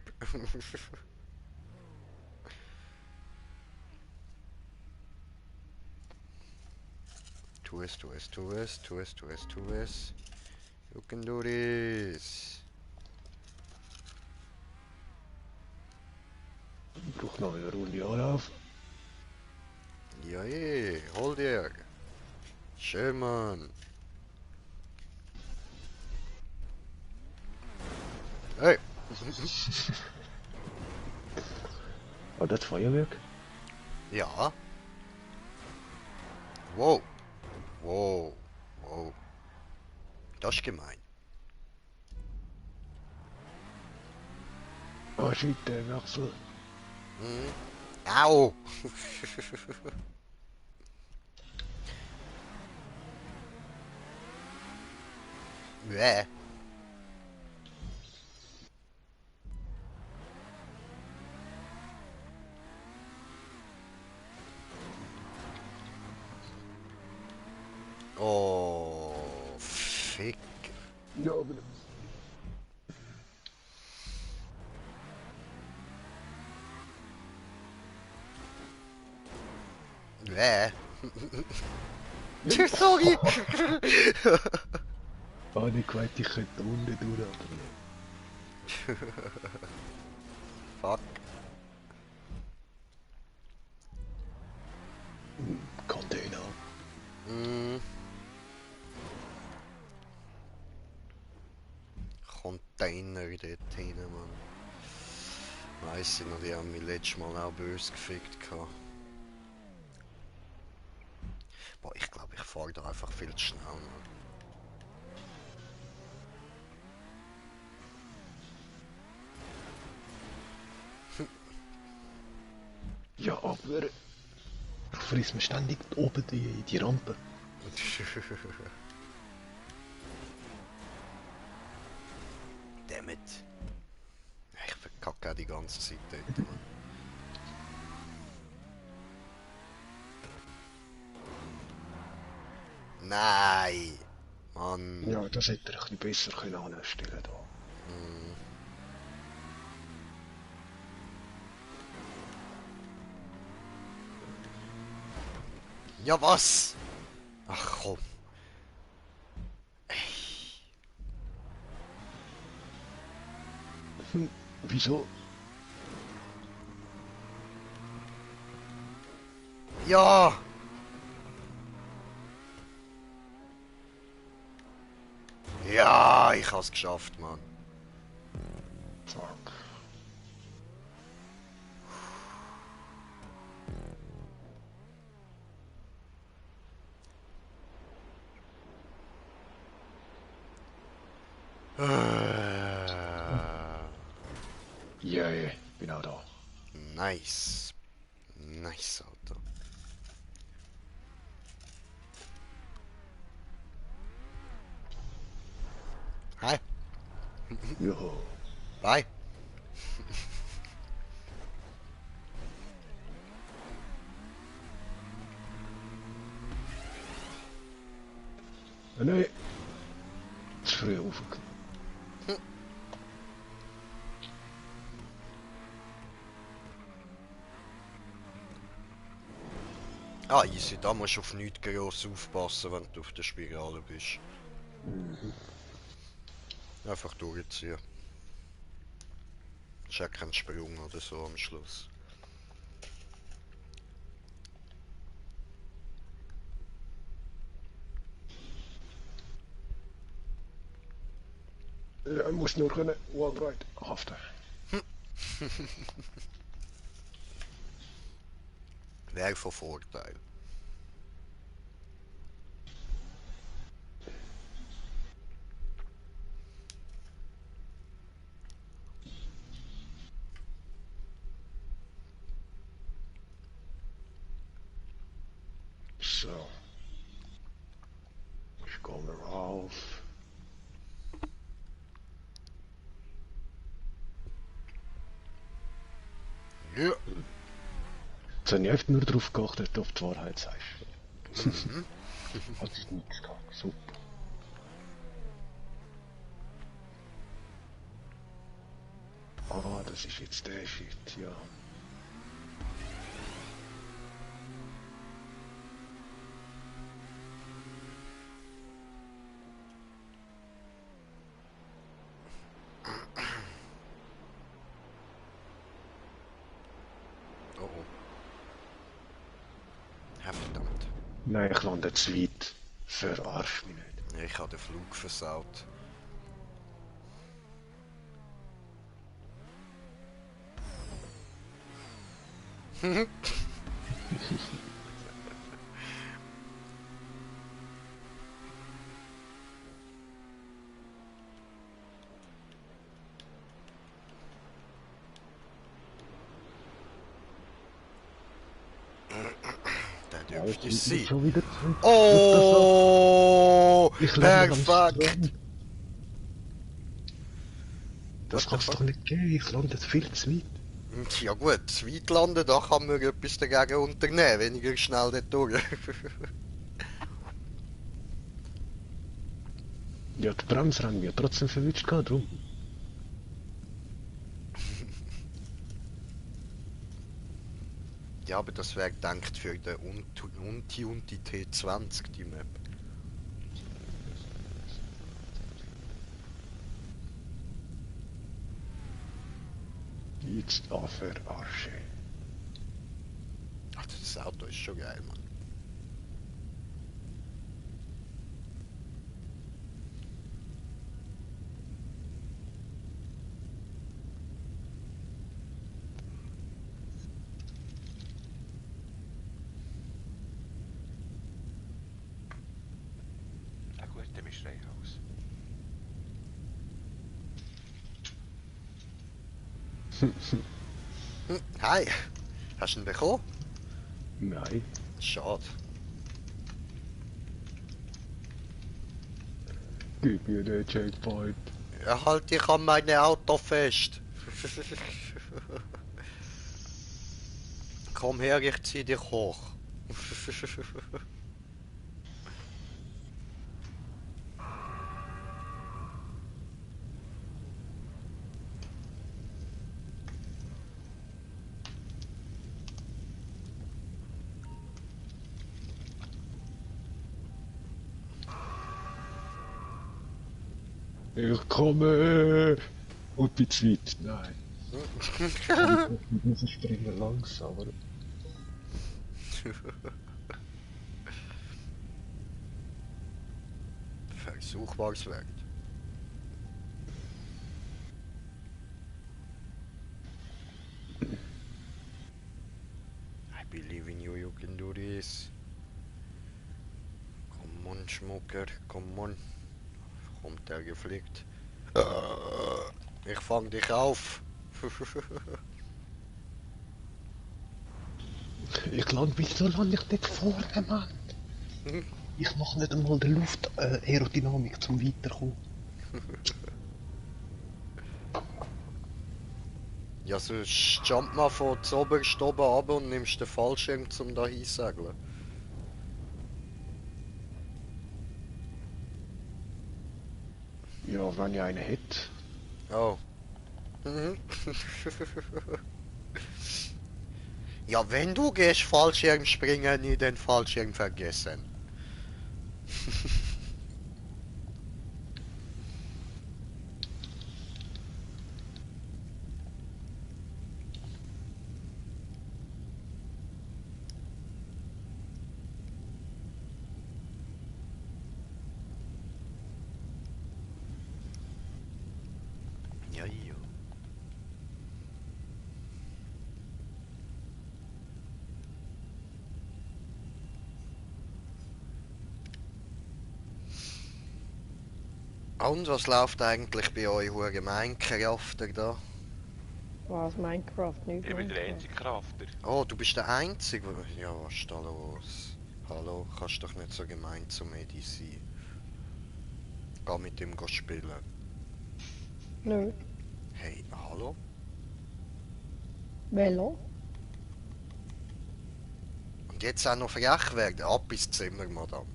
Tu es. You can do this. Ich brauche noch eine Runde Anlauf. Ja, hol dir. Schön, Mann. Hey. Ah, das Feuerwerk? Ja. Wow. Das ist gemein. Ah, shit, der Wechsel. Au. Bäh. Oh, fick. Ja, aber... Bäh. Sorry. Ich weiß, ich könnte unten durch, aber... Fuck. Container. Mm. Container dort hin, Mann. Weiss ich noch, die haben mich letztes Mal auch böse gefickt gehabt. Boah, ich glaube, ich fahre da einfach viel zu schnell, Mann. Ja, aber... Frisst man ständig oben die Rampe. Dammit. Ich verkacke auch die ganze Zeit dort, Mann. Nein! Mann. Ja, das hätte er ein bisschen besser anstellen können. Mm. Ja, was? Ach komm. Wieso? Ja! Ja, ich hab's geschafft, Mann. Fuck. Ja, ja, bin auch da. Nice. Nice, Alter. Hi. Ja. Bye. Nein. Zu früh aufgekommen. Ah, easy, da musst du auf nichts gross aufpassen, wenn du auf der Spirale bist. Einfach durchziehen. Ist ja kein Sprung oder so am Schluss. Ja, muss nur können Wallride haften. Wäre von Vorteil. So. Ich komme rauf. Ja. Jetzt habe ich einfach nur darauf geachtet, ob du die Wahrheit sagst. Hat es nichts gehabt. Super. Ah, das ist jetzt der Shit, ja. Oh oh. Ja, verdammt. Nein, ich lande zu weit. Verarsch mich nicht. Ich habe den Flug versaut. Der dürfte es sein. Schon wieder zurück. Oh! Ich lerne Perfekt! Das What the kann's fuck? doch nicht geben, ich lande viel zu weit. Ja gut, zu weit landen, da kann man etwas dagegen unternehmen, weniger schnell dort durch. Ja, die Bremse haben wir trotzdem verwischt gehabt, drum. Ja, aber das wäre gedacht für den Unti T20, die Map. Jetzt da verarschen. Ach, das Auto ist schon geil, Mann. Ein guter Mischreihaus. Hi! Hast du ihn bekommen? Nein. Schade. Gib mir den Checkpoint. Ja, halt dich an meine Auto fest. Komm her, ich zieh dich hoch. Ich komme! Und bin zu weit. Nein. Ich muss springen langsamer. Versuch was wert. I believe in you, you can do this. Komm on, Schmucker, komm on. Kommt der geflickt. Ich fang dich auf. Ich lande, wieso lande ich nicht vorne, Mann? Ich mach nicht einmal die Luft Aerodynamik zum Weiterkommen. Ja, sonst jump mal von oberst oben ab und nimmst den Fallschirm zum da hinsegeln. Ja, wenn ich einen hätte. Oh. Mhm. Ja, wenn du gehst Fallschirm springen, nie den Fallschirm vergessen. Ja, ja. Und was läuft eigentlich bei euch hure Minecrafter da? Was, Minecraft, nicht Ich bin der Minecraft. einzige Krafter. Oh, du bist der Einzige. Ja, was ist da los? Hallo, kannst doch nicht so gemein zu Medi sein. Geh mit ihm spielen. Nö. Hey, hallo? Velo? Und jetzt auch noch frech werden. Ab ins Zimmer, Madame.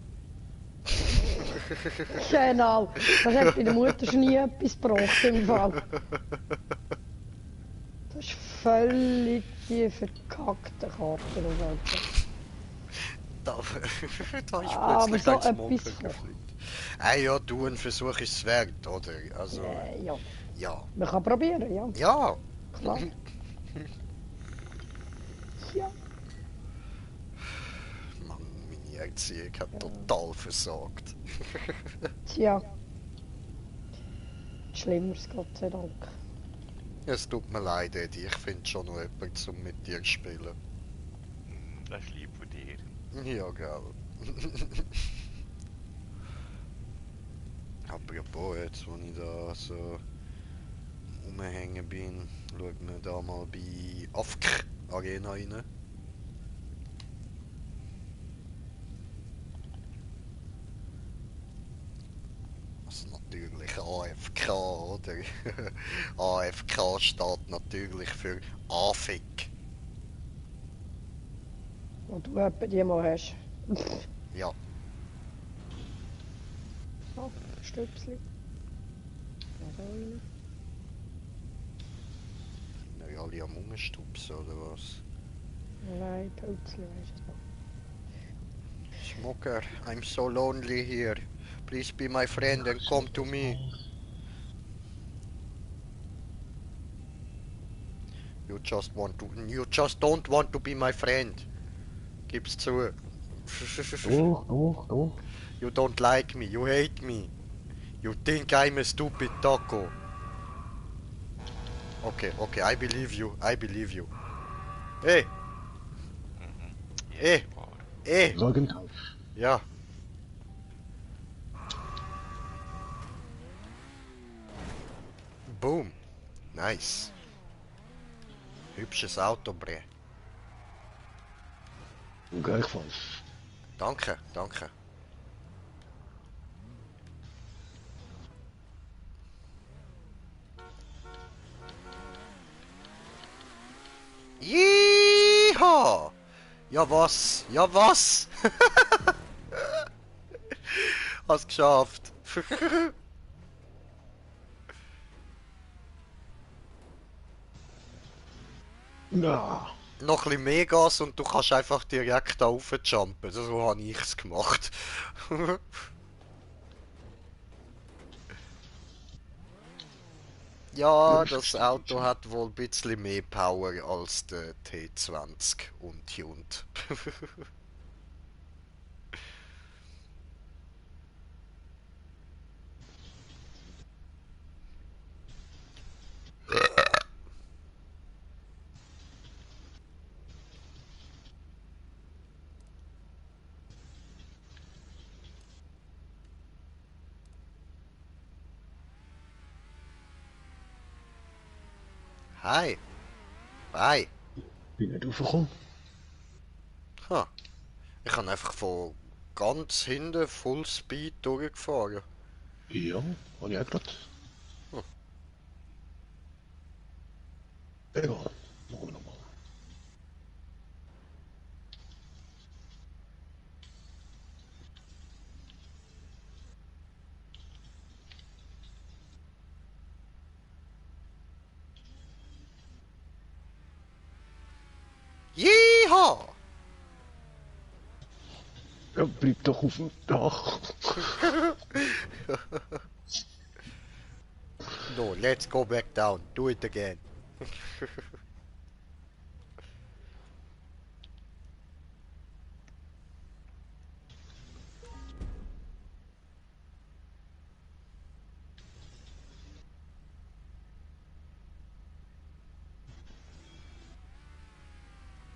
Genau. Das hat bei der Mutter schon nie etwas gebracht im Fall. Das ist völlig die verkackte Karte. Da, da ist Aber plötzlich so ein Smoker etwas von. gefliegt. Ja, du, ein Versuch ist es wert, oder? Also, Ja. ja. Man kann probieren, ja. Ja! Klar. Ja. Mann, meine Erziehung hat total versagt. Tja. Schlimmeres, Gott sei Dank. Es tut mir leid, Eddie. Ich finde schon noch jemanden zum mit dir zu spielen. Das ist lieb von dir. Ja, gell. Apropos, jetzt wo ich da so rumhängen bin, schauen wir da mal bei AFK Arena rein. Also natürlich AFK, oder? oder? AFK steht natürlich für Anfick. Wo du etwa die mal hast. Ja. Oh, Stüpsli. Ja, da rein. Sind wir alle am Umstupsen oder was? Nein, Pilzli weisst du. Smoker, I'm so lonely here. Please be my friend and come to me. You just don't want to be my friend. Gib's zu. Doch. You don't like me, you hate me. You think I'm a stupid taco. Okay, I believe you, Hey, Yes, Eh. you are. Rogentausch. ja. Boom. Nice. Hübsches Auto, bre. Gleichfalls. Danke. Yeehaw! Ja was? Hast geschafft. Na, Noch ein bisschen mehr Gas und du kannst einfach direkt da raufjumpen. So habe ich es gemacht. Ja, das Auto hat wohl ein bisschen mehr Power als der T20 untuned. Hi. Hi. bin nicht aufgekommen. Ha. Ich habe einfach von ganz hinten Full Speed durchgefahren. Ja, habe ich auch gerade. Hm. Egal, machen wir nochmal. Yeehaw! Ja, bleib doch auf dem Dach. No, let's go back down. Do it again.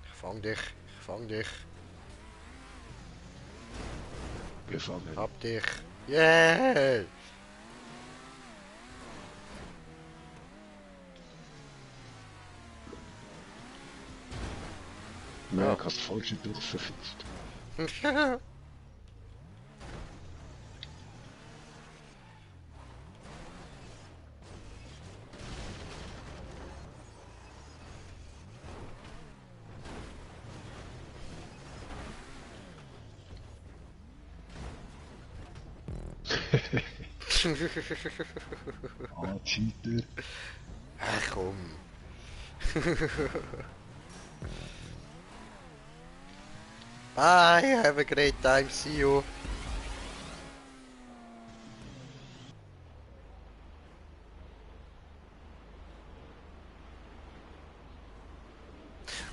Ich fang dich. Gefangen. Hab dich. Yay! Merk, hast falsche durchverfetzt. Ah, Cheater. Ach komm. Bye, have a great time, see you.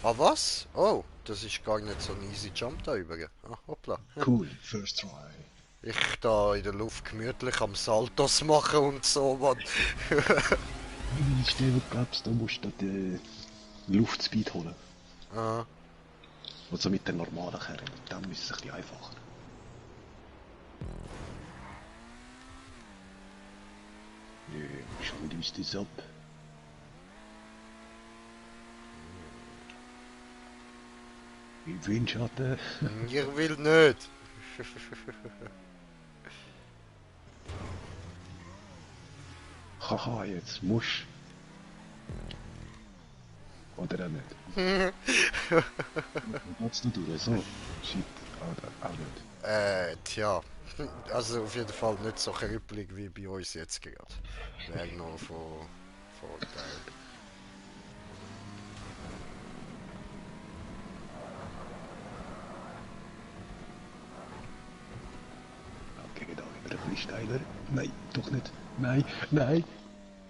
Ah was? Oh, das ist gar nicht so ein easy Jump da übrigens. Ah, hoppla. Cool, first try. Ich da in der Luft gemütlich am Saltos machen und so, Mann. Ich stelle, glaubst du, musst du den Luftspeed holen. Ah, Also mit den normalen Kerren. Dann ist es ein bisschen einfacher. Nö, schon ist das ab. Im Windschatten. ich will nicht. Haha, jetzt musst. Oder auch nicht. Wie geht's da durch? So? Shit, auch nicht. Tja. Also auf jeden Fall nicht so kribbelig wie bei uns jetzt gerade. Wäre noch von Vorteil. Okay, da wieder ein bisschen steiler. Nein, doch nicht. Nein, nein.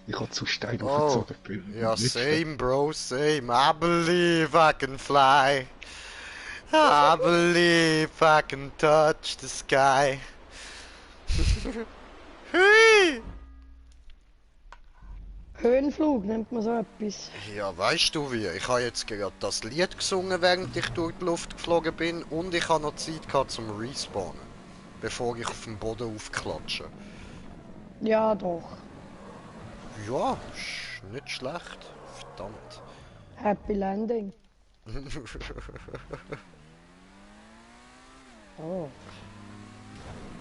Ich habe zu steil Oh, aufgezogen. ja, same, bro, same. I believe I can fly. I believe I can touch the sky. Hui! Höhenflug nennt man so etwas. Ja, weißt du wie? Ich habe jetzt gerade das Lied gesungen, während ich durch die Luft geflogen bin, und ich habe noch Zeit gehabt zum Respawnen, bevor ich auf dem Boden aufklatsche. Ja, doch. Ja, ist nicht schlecht. Verdammt. Happy Landing. Oh.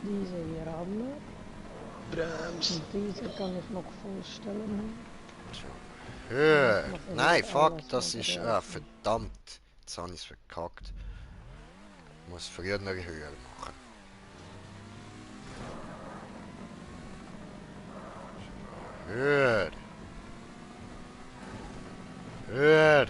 Diese hier haben wir. Brems. Und diese kann ich noch vorstellen. Höher. Nein, fuck, Alles das ist... wieder Ah, verdammt. Jetzt habe ich es verkackt. Ich muss früher höher machen. Höher. Höher.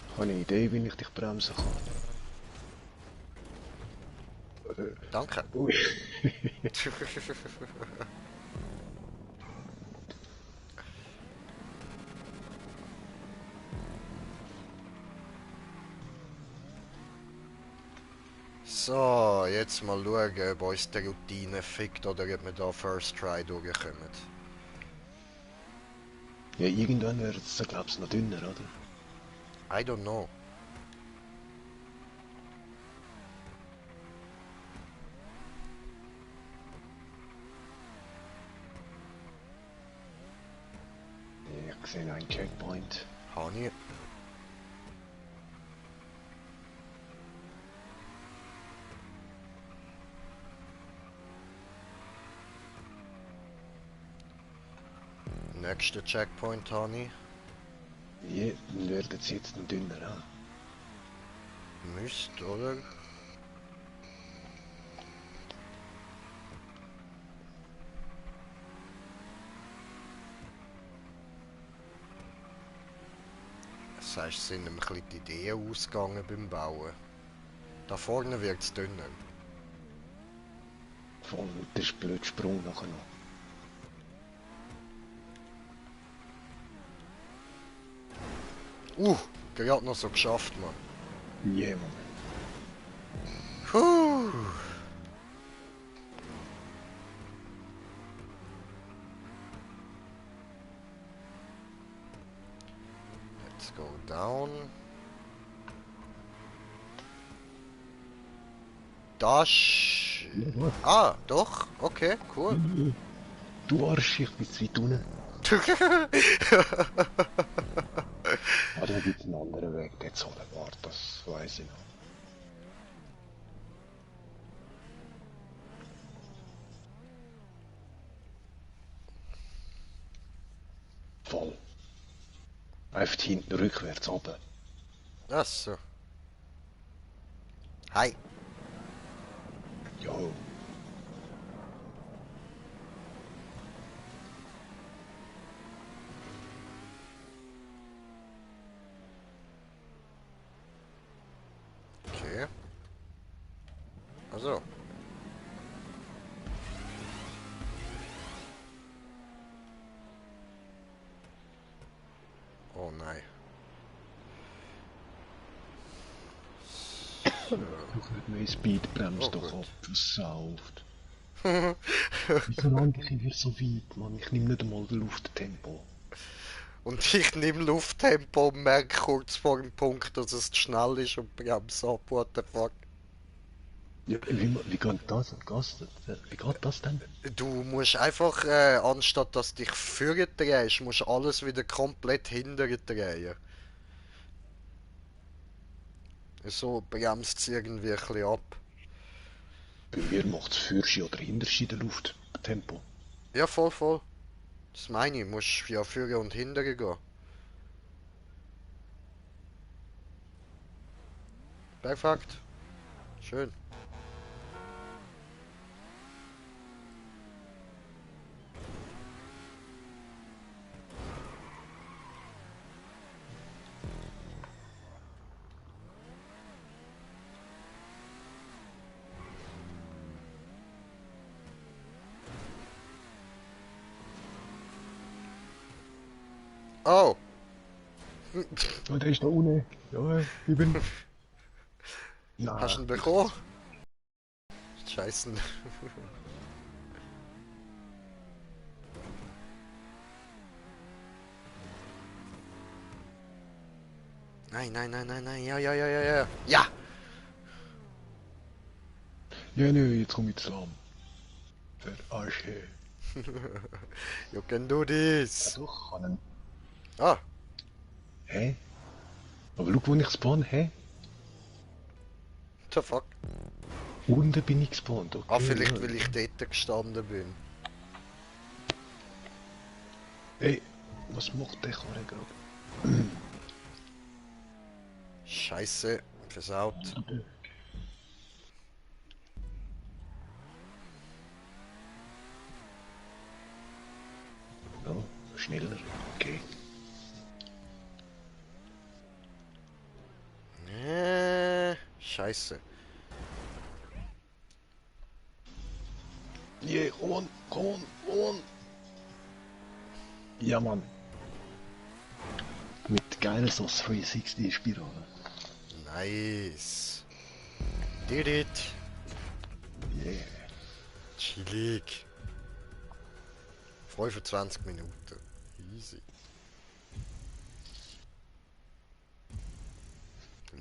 Ich habe eine Idee, wie ich dich bremsen kann. Danke. Ui. So, jetzt mal schauen, ob uns die Routine fickt oder ob wir da First Try durchkommen. Ja, irgendwann wird es, glaube ich, noch dünner, oder? I don't know. Ich sehe einen Checkpoint. Hani. Nächster Checkpoint, Hani. Ja, dann wird es jetzt noch dünner, ah. Müsst, oder? Das heißt, sind ihm ein bisschen die Ideen ausgegangen beim Bauen. Da vorne wird es dünner. Voll, das ist ein blöder Sprung nachher noch. Gerade noch so geschafft, Mann. Yeah, Mann. Puh. Let's go down. Das. Ah, doch. Okay, cool. Du Arsch, ich bin zu weit unten. Ah, da gibt es einen anderen Weg, der soll warten, das weiß ich noch. Voll. Einfach hinten rückwärts runter. Ach so. Hi. Jo. Okay. Also. Oh nein. So. Noch nicht mehr Speed, bremst Oh, doch gut. ab, versauft. Wieso lande ich hier so weit, Mann? Ich nehme nicht einmal Lufttempo. Und ich nehme Lufttempo und merke kurz vor dem Punkt, dass es zu schnell ist und bremse ab. What the fuck? Ja, wie geht das? Wie geht das denn? Du musst einfach, anstatt dass dich vorne drehst, musst du alles wieder komplett hinten drehen. So bremst es irgendwie ein bisschen ab. Bei mir macht es Fürschi oder Hinterschi in der Luft. Tempo. Ja, voll, voll. Das meine ich, musst ja vorne und hinten gehen. Perfekt. Schön. Oh! Oh, der ist da ohne. Ja, ich bin. Hast du ihn Nein. bekommen? Scheiße. Nein, nein, nein, nein, nein. Ja, ja, ja, ja, ja. Ja! Ja, ne, jetzt komm ich zusammen. Verarsche. You can do Ja, this. doch, kann ihn. Ah, Hä? Aber schau, wo ich spawn, hä? the fuck. Unten bin ich gespawnt, okay. Ah, vielleicht ja. weil ich dort gestanden bin. Ey, was macht der Karre gerade? Scheiße. Versaut. Ja, schneller, okay. Scheiße. Yeah, come on, come on, come on. Ja, Mann. Mit geil so 360-Spirale. Nice. Did it. Yeah. Chillig. 25 Minuten. Easy.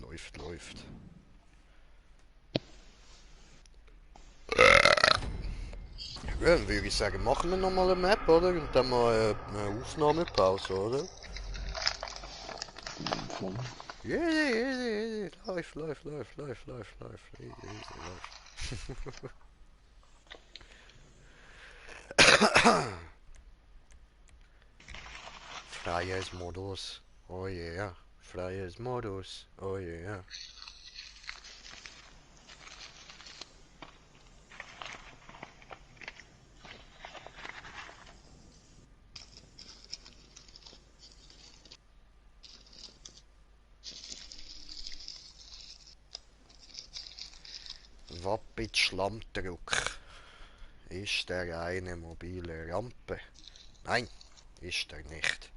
Läuft, läuft. Ja, dann würde ich sagen, machen wir nochmal eine Map, oder? Und dann mal eine Aufnahmepause, oder? Voll. Easy, easy, easy. Läuft, läuft, läuft, läuft, läuft, läuft. Easy, easy, läuft. Freies Modus. Oh yeah. Freies Modus. Oh yeah. Wappit Schlammdruck. Ist er eine mobile Rampe? Nein, ist er nicht.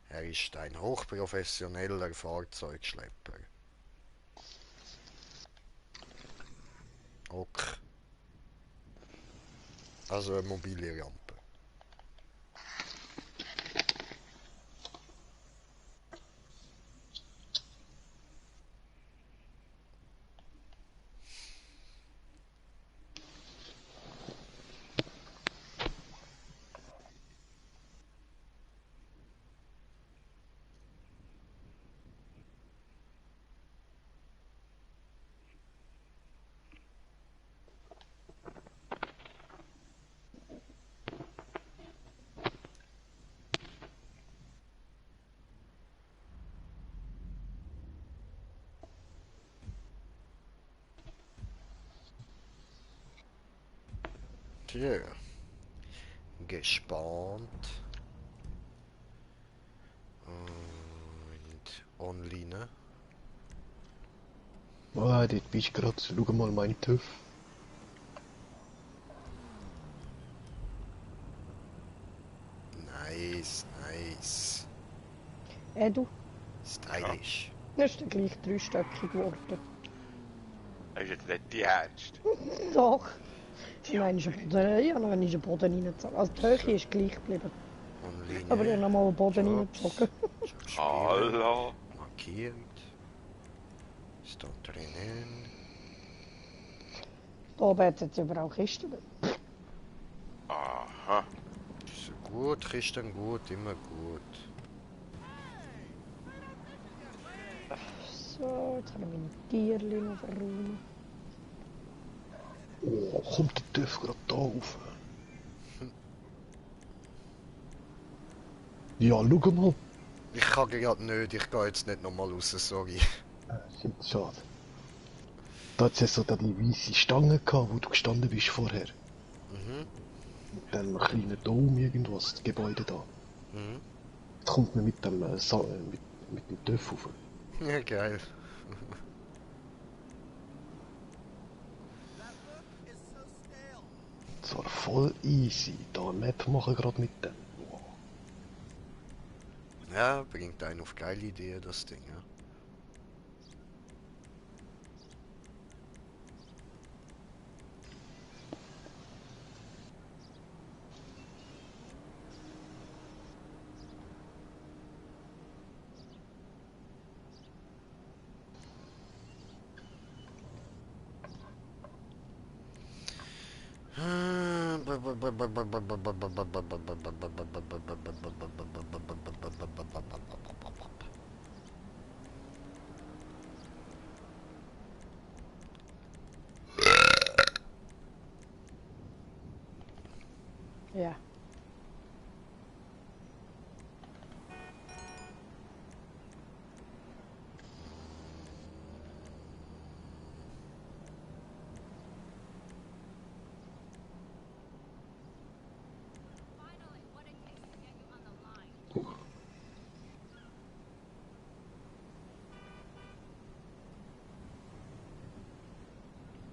Er ist ein hochprofessioneller Fahrzeugschlepper. Ok. Also eine mobile Rampe. Tja. Gespannt. Und online. Ah, dort bist du gerade. Schau mal meinen TÜV. Nice, nice. Du, Stylisch. das ist dann gleich dreistöckig geworden. Das ist jetzt nicht die Ernst. Doch. Ja. Dann ist der Boden, ja, dann ist der Boden reingezogen. Also die Höhe ist gleich geblieben. Online. Aber ich habe nochmal den Boden Jobs. reingezogen. Jobs spielen. Hallo. Markiert. Ist da drinnen. Da oben hat es jetzt überall Kisten. Aha. Ist gut, Christian, gut, immer gut. So, jetzt kann ich meine Tierchen noch verräumen. Oh, kommt der TÜV gerade da rauf? Ja, schau mal. Ich kann gerade nicht, ich gehe jetzt nicht nochmal raus, sorry. Shit, schade. Da hat es ja so da die weiße Stange gehabt, wo du gestanden bist vorher. Mhm, Mit dem kleinen Dom irgendwas, das Gebäude da. mhm. Jetzt kommt man mit dem, mit dem TÜV rauf. Ja, geil. Das war voll easy. Da eine Map machen gerade mit dem. Wow. Ja, bringt einen auf geile Ideen, das Ding, ja. Ja.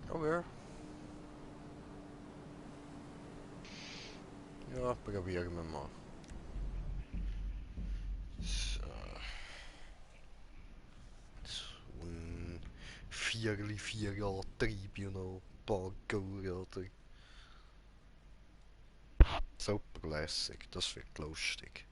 Okay. Ja, probieren wir mal. So. So ein Vierli-Vierrad-Trieb, you know. Parkour oder... Super lässig, das wird lustig.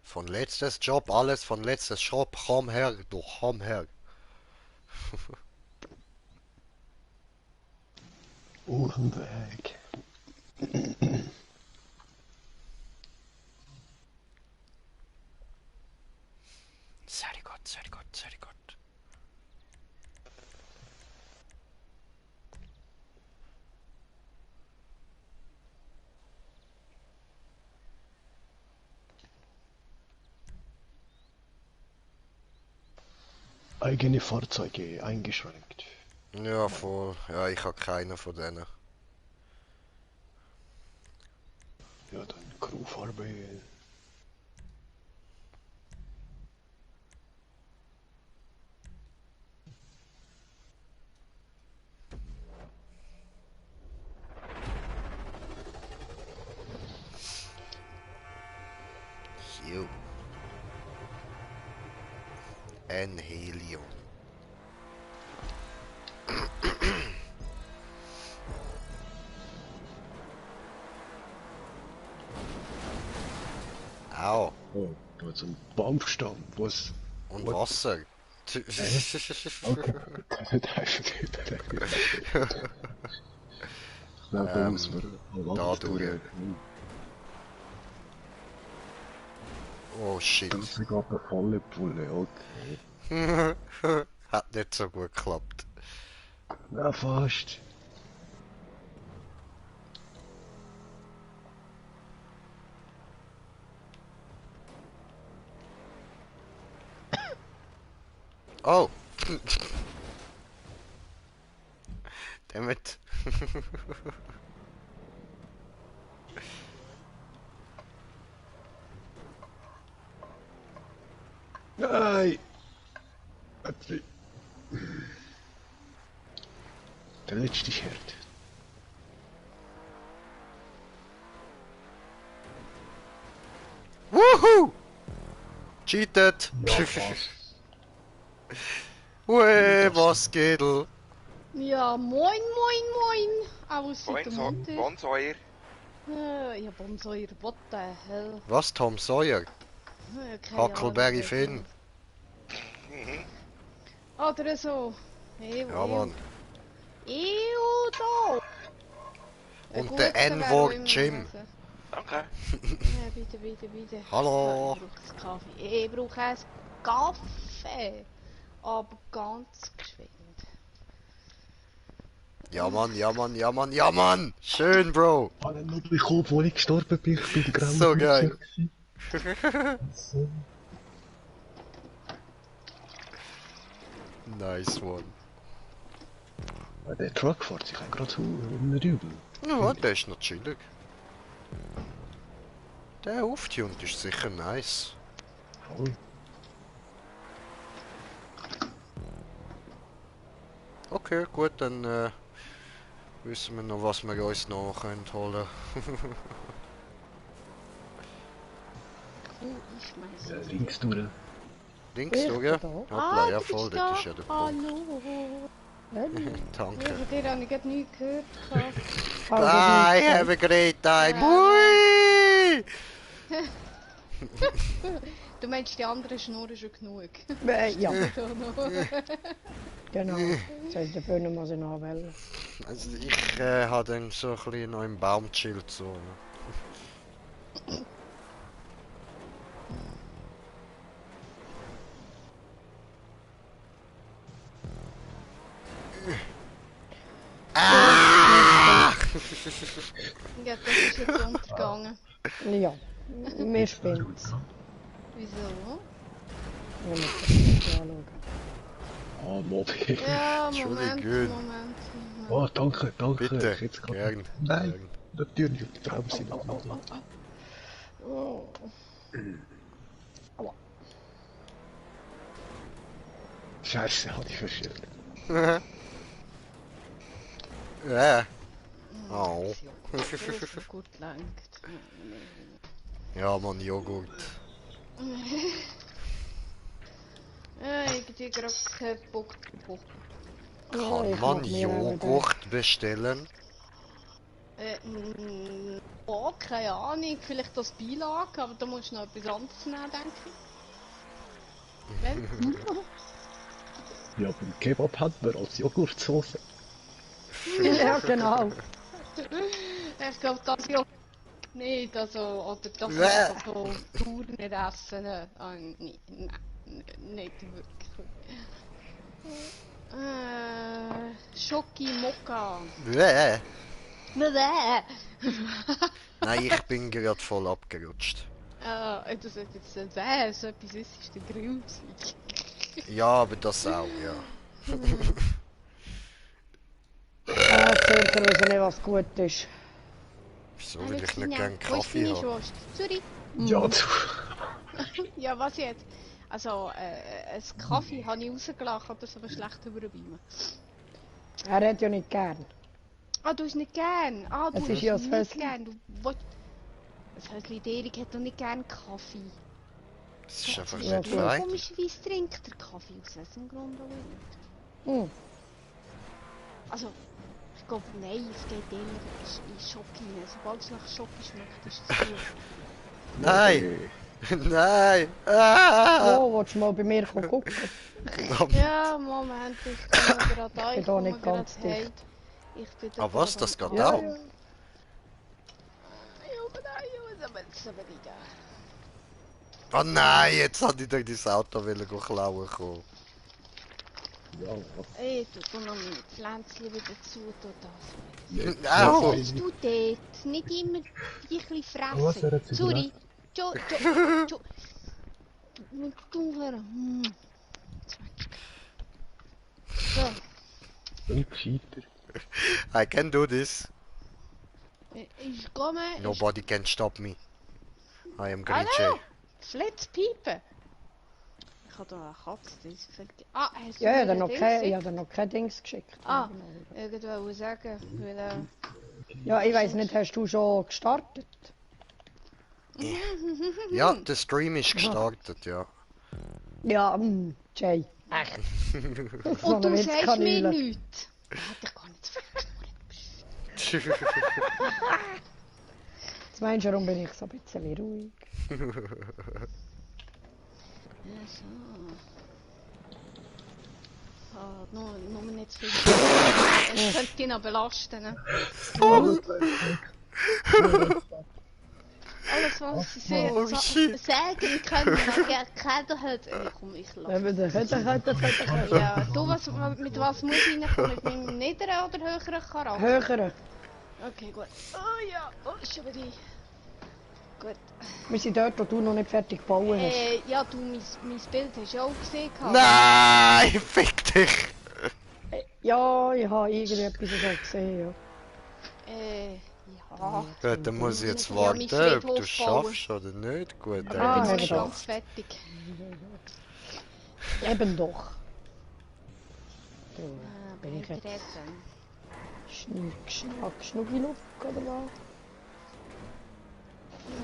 Von letztes Job, alles von letztes Job, komm her, du komm her. Uhrenweg. Sehr gut, sehr gut, sehr gut. Eigene Fahrzeuge eingeschränkt. Ja, voll. Ja, ich habe keinen von denen. Ja, dann Crewfarbe. Jo. Ein Helium. Au. Oh, da hat so ein Baumstamm. Was? Und What? Wasser. Okay. Ich glaube, da muss man Da Land durch. durch. Oh shit. Das ist gerade eine volle Pulle, okay. Hat nicht so gut geklappt. Na, fast. Oh! Damit. Nein! Der letzte Herd. Wuhu! Cheatet! Ja, fast. Ui, was geht? Ja, moin, moin, moin. Aus der Monte. Bonsoir. Ja, Bonsoir, what the hell? Was, Tom Sawyer? Keine Huckleberry Ahnung, Finn? Oder so. Ja, Mann. Da. Und der N-Wort Jim. Danke. Ja, bitte. Hallo. Ich brauche einen Kaffee. Ich brauche einen Kaffee. Aber ganz geschwind. Ja, Mann, ja, Mann, ja, Mann, ja, Mann! Schön, Bro! Ich habe noch bekommen, wo ich gestorben bin. Ich bin grau. So geil. So. Nice one. Der Truck fährt sich gerade nicht übel. Ja, der ist noch chillig. Der auftunt ist sicher nice. Voll. Okay, gut, dann wissen wir noch, was wir uns noch holen können. Ich schmeiß Ja, es. links durch. Links, du, ja? Hoppla, ja voll, das ist ja der Punkt. Hallo. Danke. Von dir habe ich gerade nichts gehört. Bye, have a great time. Hui! Du meinst, die anderen schnurren schon genug? Ja. Ja. Genau, das heisst, dafür muss ich noch wählen. Also ich habe dann so ein bisschen noch im Baum gechillt so. Ja, das ist jetzt untergegangen. Ja, mir spinnt's. Wieso? Ich muss das nicht anschauen. Ah, Mobi. Ja, Entschuldigung. Moment. Oh, danke. Bitte, Ich jetzt gern. Nein, gern. natürlich, die Traum sind noch. Oh. Scheiße, hatte ich verschüttet. Ja. Oh. So gut lenkt. Ja, Mann, Joghurt. Irgendwie gerade keinen Bock drauf. Ja, ich Kann man mach mir auch Joghurt bestellen? Oh, keine Ahnung, vielleicht als Beilage, aber da musst du noch etwas anderes nehmen, denke ich. Ja, beim Kebab hat man als Joghurtsoße. Ja, genau. Ich glaube, das ja nicht, also, oder das Bäh. so pur nicht essen. Nicht wirklich. Schoki Mokka. Bäh. Bäh. Nein, ich bin gerade voll abgerutscht. Das ist jetzt so etwas ist der Grillmusik. Ja, aber das auch, ja. Sicher wissen nicht, was gut ist. Wieso will ich nicht gern Kaffee haben? Sorry. Ja, du. Ja, was jetzt? Also, ein Kaffee habe ich rausgelacht, oder so schlecht überbeamen. Er hat ja nicht gern. Ah, du hast nicht gern. Ah, du Es hast ist ja das nicht Hösli. gern. Du willst... Das Hösli Erik hat doch nicht gern Kaffee. Das ist einfach Ja, nicht gut. fein. Komischerweise trinkt er Kaffee aus welchem Grund auch immer. Hm. Also, ich glaube, nein, es geht eher in Schoki rein. Sobald es nach Schoki schmeckt, ist es gut. Nein! Nein! Ah! Oh, willst du mal bei mir gucken? Ja, Moment, ich komme gerade da. Ich bin da nicht ganz gerade dicht. Ich bin da Ah, was? gerade Das geht am- Ja, auch? ja. Ja, aber das ist aber nicht da. Oh nein, jetzt hat ich durch das Auto wollen klauen kommen. Ja, Ey, tu noch meine Pflänzchen wieder zu, tu das. was Au! Was bist du dort? Nicht immer die ein bisschen Was er fressen. hat sich Sorry. Jo. Du her. So, ein Cheater. I can do this. ich komme. Nobody can stop me. I am Green Hallo? Jay. Flitzpiepen. Ich habe da eine Katze, die ist völlig... Ah, hast du Ja, mir ich habe ein noch Ding kein, ich geschickt? habe noch kein Dings geschickt. Ah, ich wollte sagen, weil... Ja, ich weiß nicht, hast du schon gestartet? Ja, der Stream ist gestartet, ja. Ja, Jay. Echt. So Und eine du sagst mir Witzkanüle. nichts. Hätte ich gar nicht zu viel. Jetzt meinst du, warum bin ich so ein bisschen ruhig? Ja, so. Ah, nur nicht zu viel. Es könnte ihn noch belasten. Ne? Alles, was sie Oh, shit. sagen können, ja, keiner hat. Komm, ich lasse. Wenn wir den Höhen Ja, du, mit was muss ich reinkommen? Mit meinem niederen oder höheren Charakter? Höheren. Okay, gut. Oh ja, oh, schon wieder. Gut. Wir sind dort, wo du noch nicht fertig gebaut hast. Ja, du, mein Bild hast du auch gesehen. Nein, fick dich! Ja, ich habe irgendetwas so gesehen, ja. Ja. Gut, dann muss ich jetzt Ja, warten, mein ob du Friedhof schaffst oder nicht. Gut, Aber Ah, ich bin noch ja, nicht doch. ganz fertig. Eben doch. Du, bin ich jetzt Beitreten. Schnuckiluck oder was?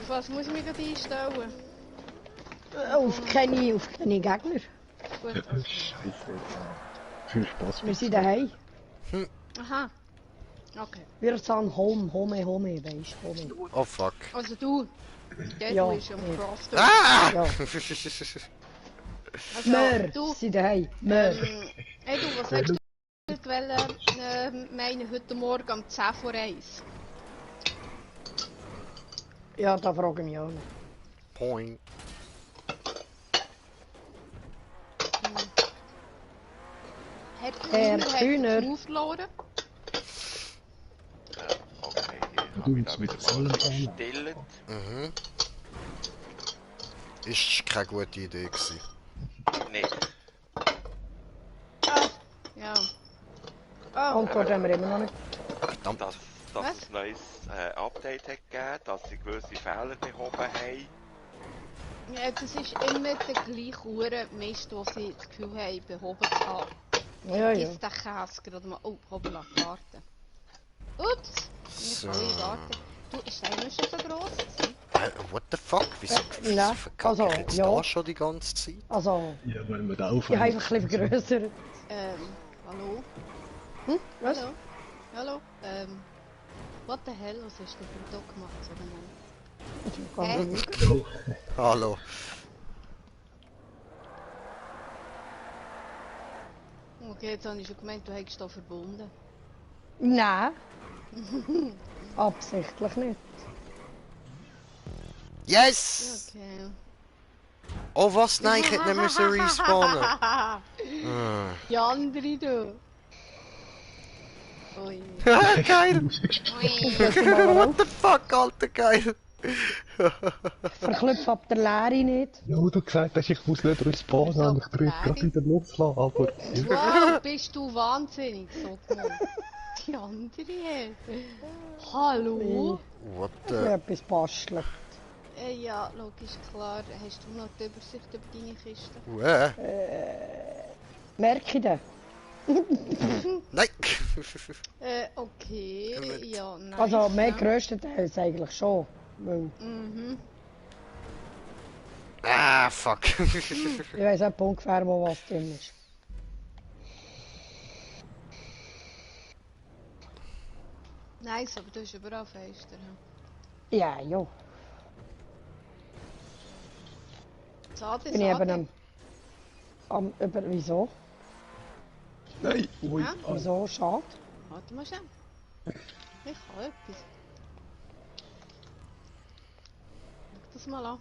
Auf was muss ich mich gerade einstellen? Auf keine Gegner. Gut. Scheiße. Viel Spaß Wir mit sind daheim. Aha. Okay. Wir sind Home, weißt du, Home. Oh fuck. Also du. Der Ja, ist am ja. Crafter. Ah! Ja. Also, Wir du. sind daheim. Wir. Hey du, was sagst du meinen heute Morgen um 10 vor 1? Ja, da frage ich mich auch noch. Point. Hat Kühner. den Move verloren? Okay, ich Du habe mich jetzt da mit wieder mal allem gestillt. Mhm. Ist keine gute Idee gewesen. Nicht. Ja. Oh, Antwort haben wir immer noch nicht. Verdammt. Dass Was? es ein neues Update hat gegeben, dass sie gewisse Fehler behoben haben. ja, das ist immer der gleiche Uhrenmist, den sie das Gefühl haben, behoben zu haben. Ja, ja. Gibt's den Käse gerade mal. Oh, hoppla, warten. Ups! Ich So. kann nicht warten. Du, ist der immer schon so gross gewesen? What the fuck? Wieso nein, verkacke also, ich jetzt ja. da schon die ganze Zeit? Also, Ja, weil wir da ich habe aufhören. einfach ein bisschen vergrößert. Hallo? Hm? Was? Hallo? Hallo? What the hell? Was hast du denn da gemacht? So mal? Hä? Hallo. Okay, jetzt habe ich schon gemeint, du hättest da verbunden. Nein. Absichtlich nicht. Yes! Okay. Oh was? Nein, ich hätte nicht müssen respawnen. Die andere du. Ui. Geil! What the fuck, Alter, geil! Verklüpf ab der Leere nicht. Ja, du gesagt hast, ich muss nicht respawnen und ich drücke gerade in den Luft lassen, aber... Wow, bist du wahnsinnig. So gut. Die andere. Hallo? What Ich will the... etwas basteln. Ja, logisch, klar. Hast du noch die Übersicht über deine Kiste? Merke ich den? Nein! Okay. Ja, nein. Also, mehr grösstenteils eigentlich schon. Weil Mhm. Ah, fuck. ich weiss etwa ungefähr, wo was drin ist. Nice, aber du hast überall Fenster. Ja, ja. Schade, Bin ich eben schade. wieso? Nein! Ui! Ja? Wieso? Schade. Warte mal schnell. Ich habe etwas. Schau das mal an.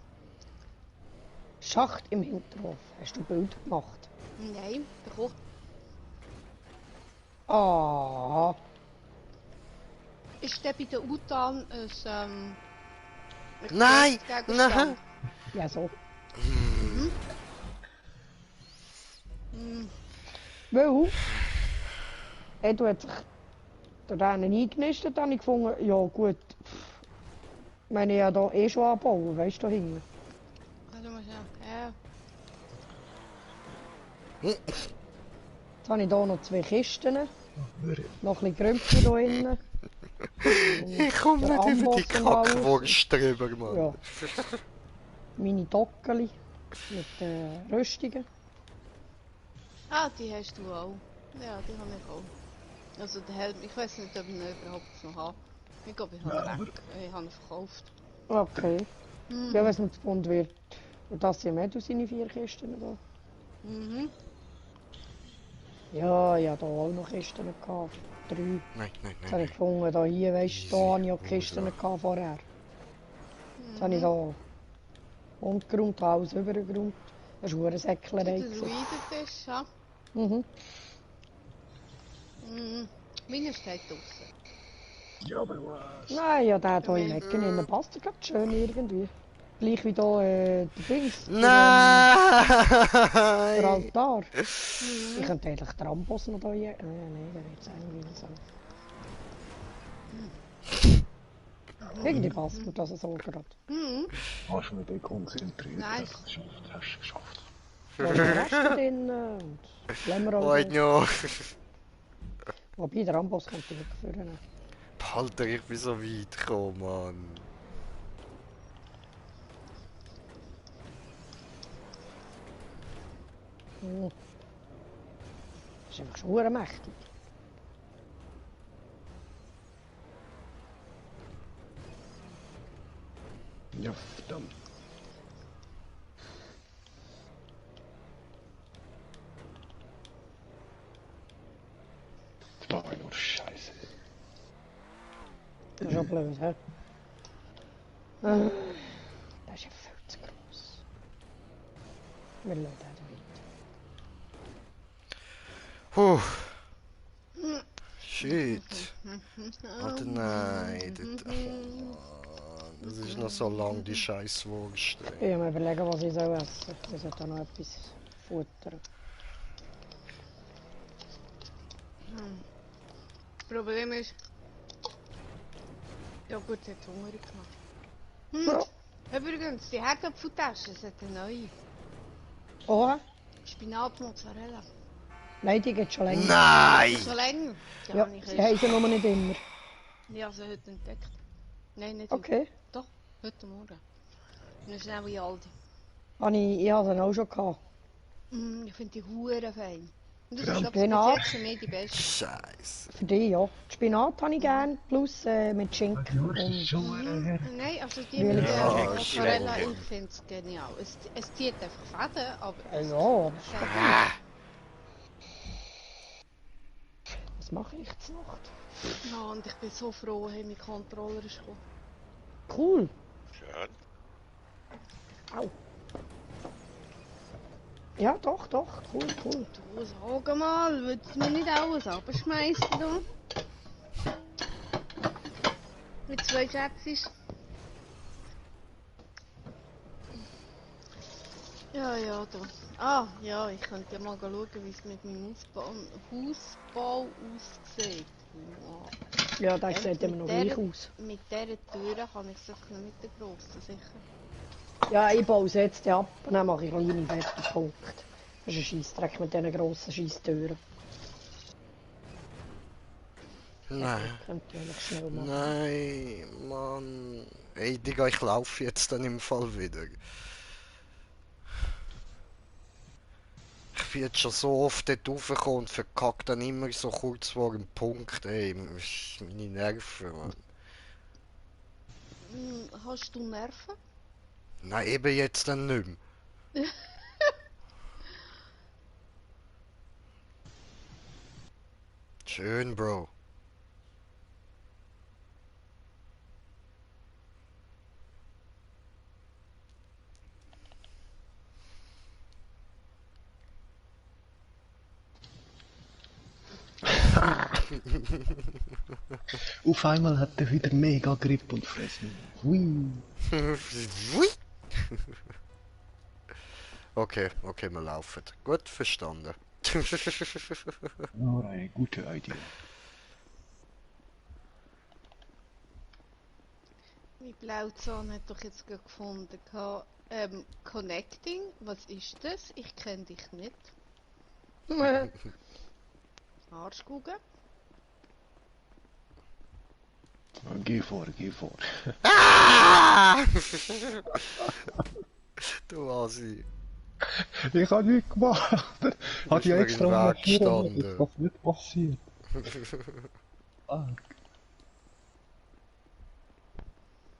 Schacht im Hinterhof. Hast du Bild gemacht? Nein, der Koch. Ah, Ist der bei der Utan ein Nein! Gegenstand? Nein! ja so. Weil, du hat sich durch den eingenistet, habe ich gefunden, ja gut, ich meine, ich habe da eh schon anbauen, weißt du, da hinten. Warte mal schnell. Ja. Jetzt habe ich hier noch 2 Kisten, noch ein bisschen Grümpfe da drinnen. Ich komme der nicht über die Amboss und alles. Kackwurst drüber, Mann. Ja. Meine Dockeli mit Rüstungen. Ah, die hast du auch. Ja, die habe ich auch. Also der Helm, ich weiß nicht, ob ich ihn überhaupt noch habe. Ich glaube, ich habe ihn weg. Ich habe ihn verkauft. Okay. Ja, wenn es nicht gefunden wird. Und das sind mehr, du seine 4 Kisten da. Mhm. Ja, ich hatte auch noch Kisten gehabt. 3. Nein, nein, Jetzt nein, habe ich nein. gefunden, da hier, weißt Easy, du, da habe ich auch Bruder. Kisten gehabt vorher. Jetzt habe ich da umgeräumt, alles übergeräumt. Das war eine Säcklerei. Der Druidenfisch, ja. Mhm. Meine steht draußen. Ja, aber was? Nein, ja, der hier im Wenn- Ecken in der passt gerade schön irgendwie. Gleich wie da der Dings. Der Nein! Altar. Ich könnte eigentlich den Amboss noch hier. Nein, der wird es irgendwie so. Irgendwie passt mir das so gerade. Hast du mich dekonzentriert? Nice. Hast du geschafft. Ja, der Rest drin und Lämmer auch Heute so. noch. Wobei, der Amboss kommt wirklich vorne. Alter, ich bin so weit gekommen, Mann. Das ist einfach schon mächtig. Ja, verdammt. Das war nur Scheiße. Das ist schon blöd, hä? Das ist ja viel zu gross. Wir lassen den weiter. Puh. Shit. Alter, nein. Das ist noch so lang, die scheiß Wurst. Ich muss mir überlegen, was ich soll essen soll. Ich sollte noch etwas futtern. Das Problem ist... Ja gut, sie hat Hunger gemacht. Übrigens, die Herdöpfeltasche ist eine neue. Oh, Spinat Mozzarella. nein, die geht schon länger. Nein! Schon länger? Die Ja, habe ich sie heißen nur nicht immer. Ich habe sie heute entdeckt. Nein, nicht Okay. heute. Doch, heute Morgen. Dann schnell wie Aldi. Ich hatte sie auch schon gehabt. Ich finde die Huren fein. Und das ist Verdammt. glaube ich bis Spinat. jetzt für mich die beste. Scheiße. Für dich, ja. Die Spinat habe ich gern, plus mit Schinken. Und Nein, also die Will mit ich der sagen. Mozzarella, Ja, ich finde es genial. Es zieht einfach Fäden, aber... ja, das ist doch Ah. Was mache ich jetzt noch? Ja, und ich bin so froh, dass mein Controller ist gekommen. Cool. Schön. Au. Ja, doch, cool. Du, sag mal, willst du mir nicht alles abschmeißen, du? Mit 2 Schätzchen. Ja, du. Ah, ja, ich könnte ja mal schauen, wie es mit meinem Hausbau aussieht. Wow. Ja, das sieht immer noch gleich aus. Mit dieser Tür kann ich es einfach nicht mit der grossen, sicher. Ja, ich baue es jetzt ab und dann mache ich kleine Fertigpunkte. Das ist ein Scheissdreck mit diesen grossen Scheisstüren. Nein. Könnte ich eigentlich schnell machen. Nein, Mann. Ey, Digga, ich laufe jetzt dann im Fall wieder. Ich bin jetzt schon so oft dort raufgekommen und verkackt dann immer so kurz vor dem Punkt, ey. Meine Nerven, Mann. Hast du Nerven? Nein, eben jetzt dann nicht mehr. Schön, Bro. Auf einmal hat er wieder mega Grip und fressen. Hui. Hui. Okay, wir laufen. Gut verstanden. Nur eine gute Idee. Mein Blauzahn hat doch jetzt gerade gefunden. Connecting, was ist das? Ich kenne dich nicht. Arschgucken. Geh vor, geh vor. Ah! Du Asi. Ich habe nichts gemacht. Hat bist ja mir extra im Weg markiert, gestanden. dass das nicht passiert. Ah.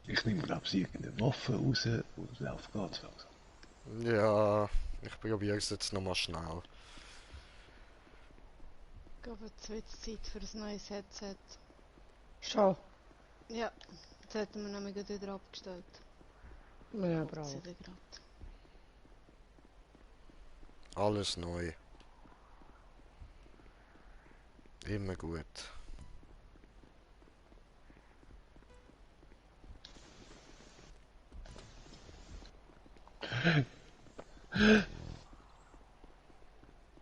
Ich nehme, glaube ich, irgendeine Waffe raus und laufe ganz langsam. Ja, ich probiere es jetzt nochmal schnell. Ich glaube, jetzt wird es Zeit für ein neues Headset. Schon. Ja, jetzt hätten wir nämlich gerade wieder abgestellt. Ja, Jetzt bravo. wieder gerade. Alles neu. Immer gut.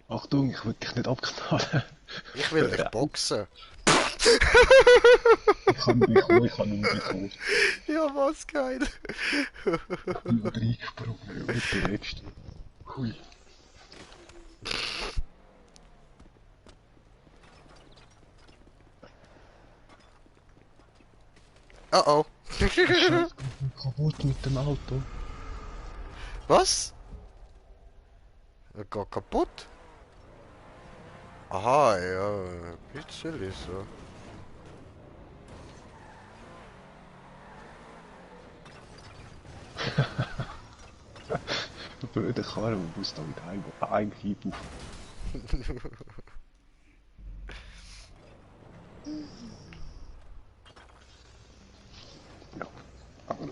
Achtung, ich will dich nicht abknallen. Ich will dich boxen. Ich kann nicht bekommen. Ja, was geil. Ich bin reingesprungen mit der letzten. Hui. Oh oh. Scheiße, kaputt mit dem Auto. Was? Er geht kaputt? Aha, ja, ein bisschen so. Blöder Karre, man muss da mit einem Hieb auf. Ja, aber...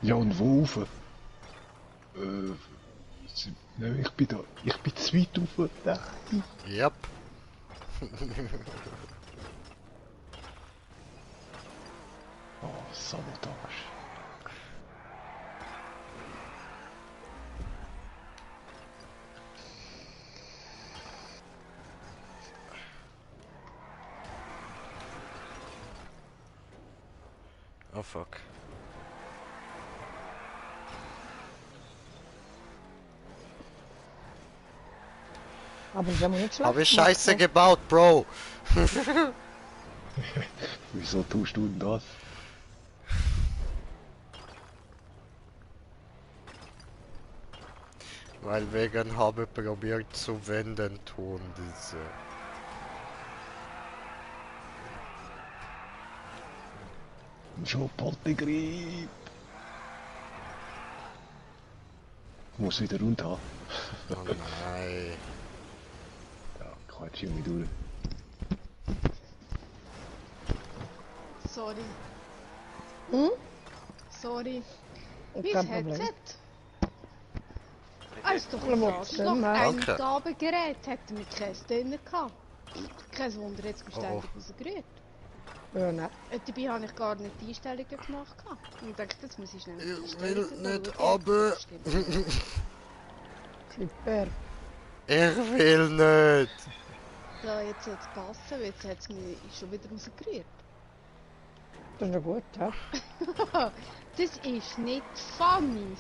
Ja, und wo rauf? Nein, ich bin da. Ich bin zu weit rauf. Nein. Yep. Oh, Sabotage. Oh fuck. Aber ist ja mal nicht schlecht. Habe ich gemacht, Scheiße ne? gebaut, Bro. Wieso tust du denn das? Weil wegen habe probiert zu wenden tun diese. Schon Poltegrieb. Ich muss wieder runter. Oh nein. Ja, quatsch ich mich durch. Sorry. Hm? Sorry. Mein Kein Problem. Headset. Ah, ist doch Hallo, ein Mopsen, Arschloch. Max. Ein Danke. Gabengerät hätte mit Käse drin gehabt. Kein Wunder, jetzt bist du Oh, oh. ständig rausgerührt. Ja, nein. Dabei habe ich gar nicht die Einstellungen gemacht. Und dachte, jetzt muss ich schnell die Ich will Einstellungen nicht schauen. aber. Super. Ich will nicht. So, jetzt soll es passen, weil jetzt hat es mich schon wieder rausgerührt. Das ist ja gut, ja. Das ist nicht funny.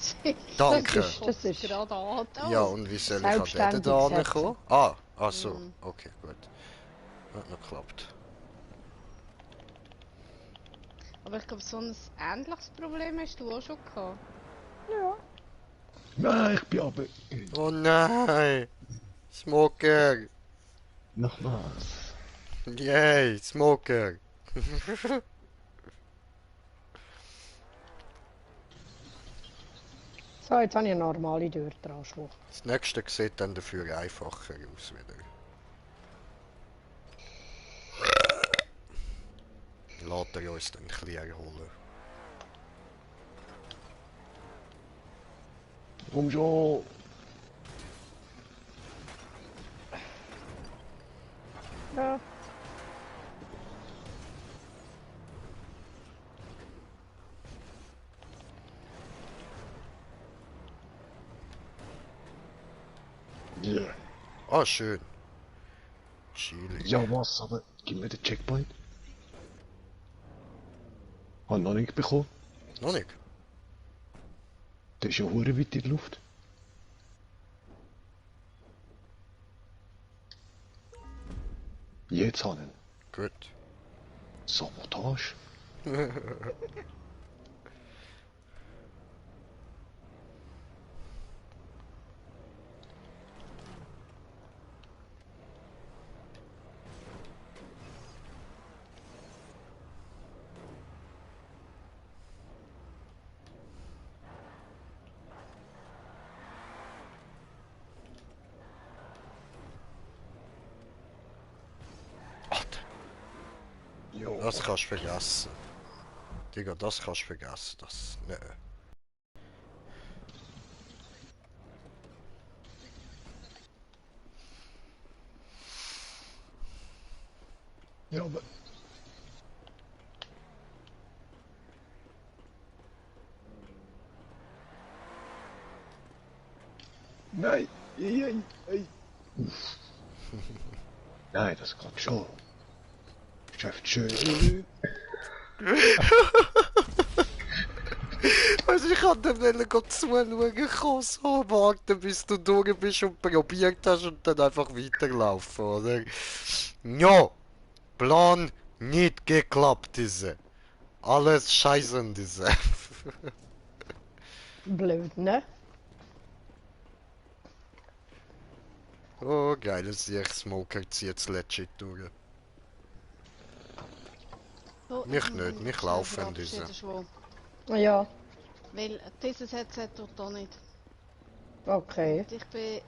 Danke. Das ist- gerade an. Ja, und wie soll ich an den Selbstständig da setzen. kommen? Ah, ach so. Mhm. Okay, gut. Hat noch geklappt. Aber ich glaube, so ein ähnliches Problem hast du auch schon gehabt. Ja. Nein, ich bin aber... Oh nein! Smoker! Nochmals. Yay, Smoker! So, jetzt habe ich eine normale Tür dran. Schwach. Das nächste sieht dann dafür einfacher aus wieder. Lässt er uns dann Klier holen. Komm schon. Ja. Ja. Ah, schön. Chili. Ja, was, aber gib mir den Checkpoint. Hab noch nicht bekommen. Noch nicht? Das ist ja hure weit in die Luft. Jetzt haben. Gut. Sabotage. Jo. Das kannst du vergessen. Digga, das kannst du vergessen. Das. Ne. Ja, aber... Nein! Ei. Nein, das geht schon. Schafft schön. Also ich kann dem wollen zuschauen, kommen, so warten, bis du durch bist und probiert hast und dann einfach weiterlaufen, oder? Ja, Plan nicht geklappt, diese. Alles scheiße, diese. Blöd, ne? Oh, geiles Sieg, Smoker zieht das letzte durch. So, Mich nicht, mich laufen verabschieden diese. schon. Ja, Weil dieses Headset tut auch nicht. okay. Und ich bin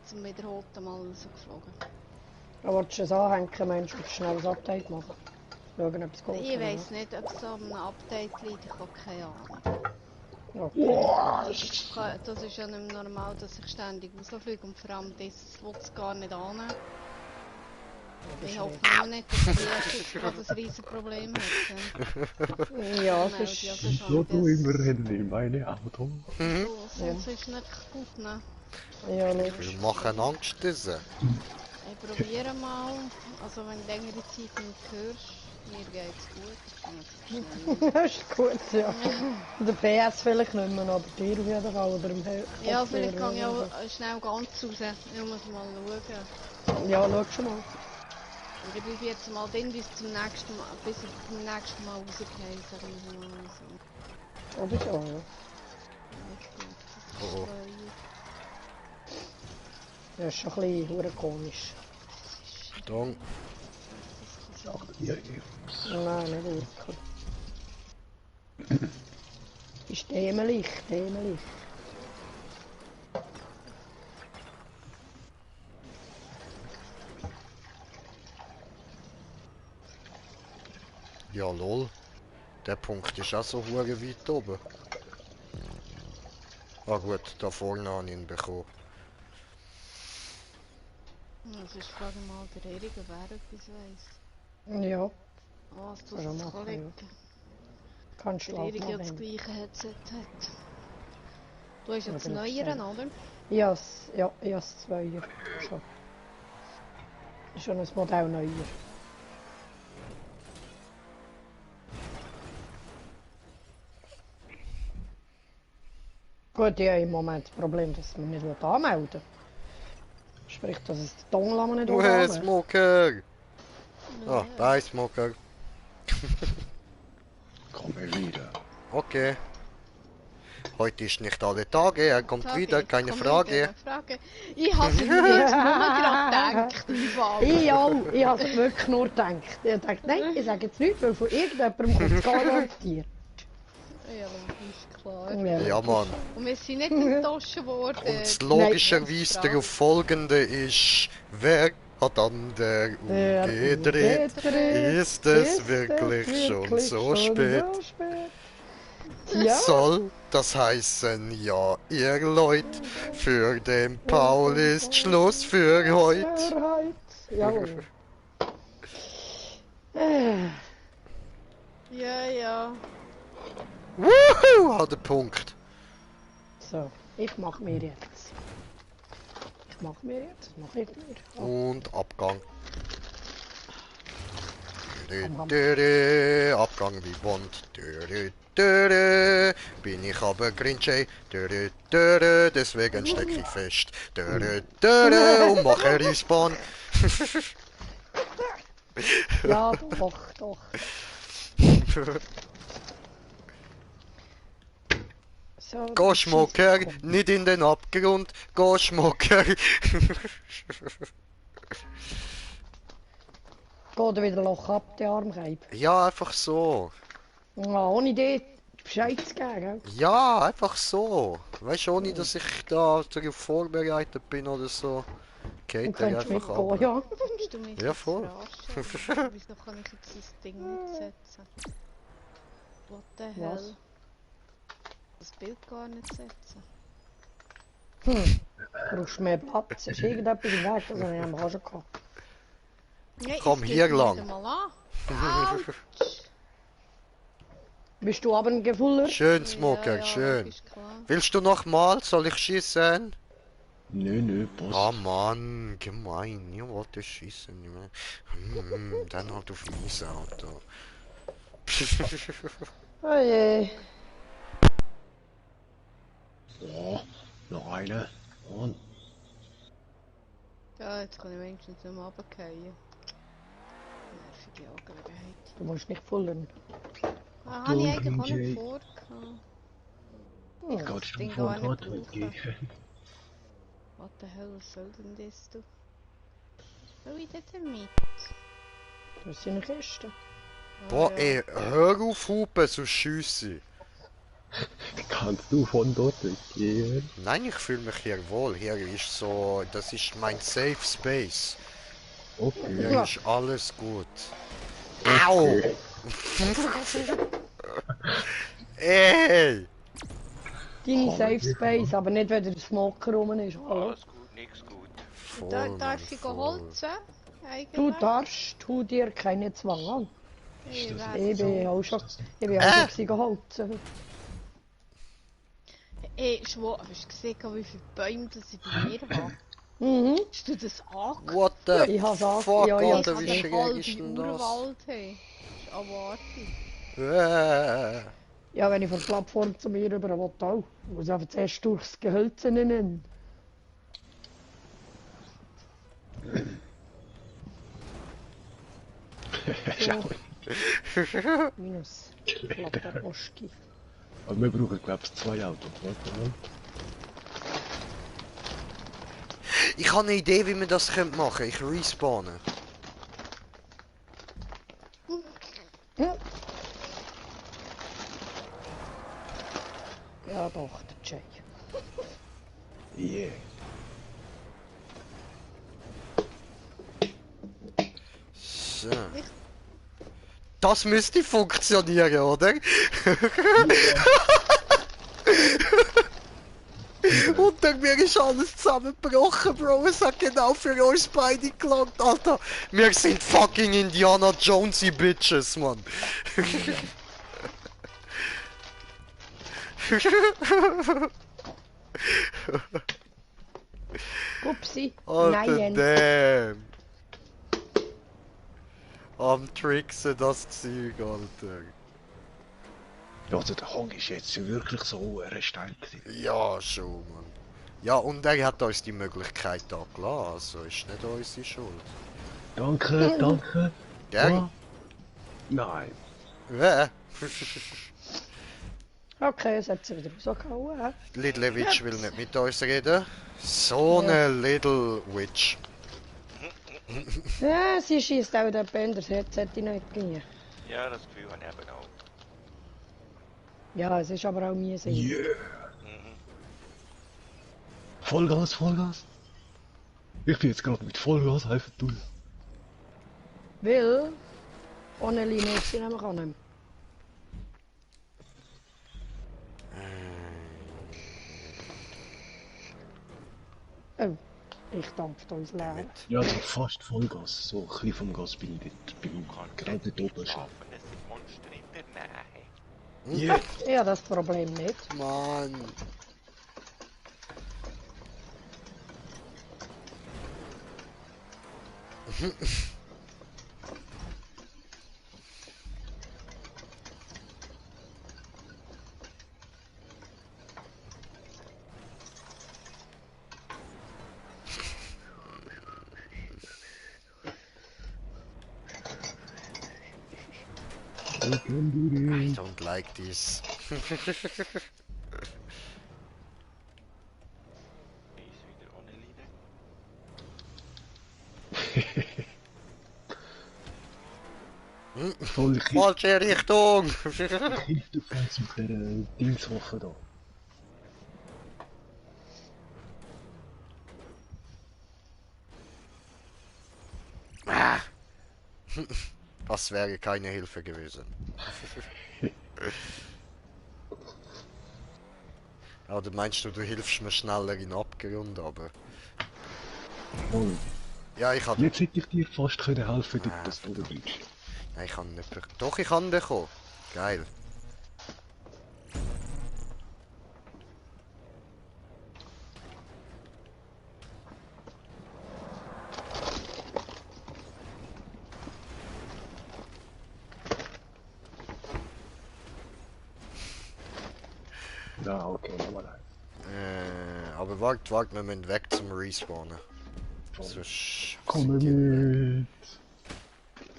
zum wiederholten Mal rausgeflogen. Aber willst du es anhängen, Mensch, willst du schnell ein Update machen? Schauen, ob es geht. Ich weiss nicht, ob es an einem Update liegt, ich habe keine Ahnung. Okay. Das ist ja nicht mehr normal, dass ich ständig rausfliege und vor allem das will es gar nicht annehmen. Ich hoffe nur nicht, dass die jetzt gerade ein riesen Problem hat. Ja, Nein, es ist... ja, sonst So habe du ich immer das- Rennen in meine Auto. Sonst ist es nicht gut, ne? Ja, Wir logisch. machen Angst, diese. Ich probiere mal, also wenn du längere Zeit nicht hörst, mir geht's gut, ich kann jetzt schnell. Das ist gut, ja. Der PS vielleicht nicht mehr, aber dir auf jeden Fall. Oder im Ja, vielleicht kann ich auch schnell ganz raus, ich muss mal schauen. Ja, schau schon mal. Und ich bleibe jetzt mal drin, bis zum nächsten Mal, bis ich zum nächsten Mal rausgehe, sag ich mal so. Oder so, ja. Oh, oh. Das ist schon ein bisschen verdammt komisch. Achtung. Ja, Nein, nicht wirklich. Ist dämlich, dämlich. Ja, lol. Der Punkt ist auch so hure weit oben. Ah gut, da vorne habe ich ihn bekommen. Das ist frage mal der Erik, ob er etwas weiss. Ja, Was du Kann er das machen, kann liegen. kannst du Der auch Erik ja das machen. gleiche Headset hat. Du hast ja das Oder Neuere, das oder? Ja, das Zweier. Schon. Ist schon ein Modell neuer. Gut, ja, im Moment das Problem, dass man nicht anmelden will. Sprich, dass es die Dongle nicht Du hast anmelden. Smoker! Ah, bye Smoker. komm wieder. Okay. Heute ist nicht alle Tage, er kommt Tage, wieder, keine komm Frage. wieder, Frage. Ich habe es mir jetzt nur gerade gedacht, im Fall. Ich auch, ich habe es wirklich nur gedacht. Ich dachte, nein, ich sage jetzt nichts, weil von irgendjemandem kommt es garantiert. Ja, ist klar. Ja Mann. Und wir sind nicht enttäuscht worden. Und logischerweise darauf folgende ist, wer hat an der Uhr Der gedreht? Ist es wirklich schon so spät? Ja, Soll das heißen, ja, ihr Leute, für den Paul ist Schluss für heute. Wahrheit. Jawohl. Ja. Wuhu, hat der Punkt. So, ich mache mir jetzt. Mach ich mir. Und Abgang. Abgang wie Bond. Bin ich aber Grinchey. Deswegen steck ich fest. Und mache Respawn. Ja, doch, doch. So, Go Schmucker, nicht in den Abgrund. Go Schmucker. Geht wieder Loch ab, der Armreib. Ja, einfach so. Ja, ohne dir Bescheid zu geben, gell? Ja, einfach so. Weißt du, ohne dass ich da darauf vorbereitet bin oder so. Du Geht der kannst einfach mitgehen, ab. ja. Willst du mich Ja, jetzt voll. verarschen? Wieso kann ich jetzt das Ding nicht setzen? What the hell? Das Bild gar nicht setzen. Du brauchst mehr Platz. Ist irgendetwas im Weg, das habe ich auch schon gehabt. Nee, Komm, ich hier geb lang. nicht einmal an. Autsch. Bist du abgefuller? Schön, Smoker, Ja, schön. ist klar. Willst du noch mal? Soll ich schießen? Nö, Ah Boss. Mann, gemein. Ich wollte schießen. Dann halt auf mein Auto. Oh je. Oh, noch eine. Und Ja, jetzt kann ich wenigstens nicht mehr runterfallen. Nervige Angelegenheit. Du musst nicht fullern. Ah, habe ich eigentlich auch Jay. nicht vor. Hm. geht Das schon Ding vor gar nicht Gott gehen. What the hell, was soll denn das, du? Soll ich denn damit? Das sind Kisten. Boah, ey, hör auf Hupen, so schiesse. Kannst du von dort gehen? Nein, ich fühle mich hier wohl. Hier ist so, das ist mein Safe Space. Okay. Hier Ja. ist alles gut. Au! Ey! Deine Safe Space, aber nicht, wenn der Smoker rum ist. Hallo? Alles gut, nichts gut. Voll, Darf ich voll. holzen? Du Eigentlich? darfst, tu dir keinen Zwang an. Ich das weiss Ich bin nicht. auch schon, geholzen. Ey, schwör, hast du gesehen, wie viele Bäume das ich bei mir habe? Mhm. Hast du das angeguckt? What the Ich hab's auch- fuck, ja, Ich Alter, habe wie den schräg halben ist denn das? Urwald. Hey. Das ist abartig. Ja, wenn ich von der Plattform zu mir rüber will, auch. Ich muss einfach zuerst durchs Gehölze nennen. Schau. Minus Platterboschki. Aber wir brauchen, glaube ich, 2 Autos. Warte. Ich habe eine Idee, wie wir das machen können. Ich respawne. Ja doch, der Jay. Yeah. So. Das müsste funktionieren, oder? Unter mir ist alles zusammengebrochen, Bro. Es hat genau für uns beide gelangt, Alter. Wir sind fucking Indiana Jonesy Bitches, Mann. Upsi. Alter, Nein. damn. Am Tricksen das Zeug, Alter. Ja, also der Hang ist jetzt wirklich so steil gewesen. Ja, schon, Mann. Ja, und er hat uns die Möglichkeit da gelassen, also ist nicht unsere Schuld. Danke, danke. Gell? Ja. Nein. Wer? Okay, es hat sie wieder rausgehauen. hä? Little Witch will nicht mit uns reden. So eine Little Witch. Ja, sie schießt auch den Bänder, das Headset nicht gehen. Ja, das Gefühl habe ich eben auch. Ja, es ist aber auch mühsam. Yeah. Mhm. Vollgas, Vollgas. Ich bin jetzt gerade mit Vollgas helfen tun. Weil, ohne Linie ist sie nämlich auch nicht mehr. Oh, ich dampft uns leer. Ja, so fast Vollgas. So ein bisschen vom Gas bin ich dort. Bin gerade dort oben schon. Schlafen, es sind Monster in der Nähe. Yeah. Ja, das Problem nicht. Mann. I don't like this. Ist wieder ohne Leine. Voll Falsche Richtung! hilft dir ganz mit der Dingswaffe da. Ah. Das wäre keine Hilfe gewesen. Oder meinst du, du hilfst mir schneller in den Abgrund, aber... Voll. Ja, ich kann... Jetzt hätte ich dir fast können helfen, dass du da bleibst. Nein, ich kann nicht... Doch, ich kann bekommen. Geil. Ja, okay, nochmal ein. Aber wart, wir müssen weg zum Respawnen. Sonst... Komm mit!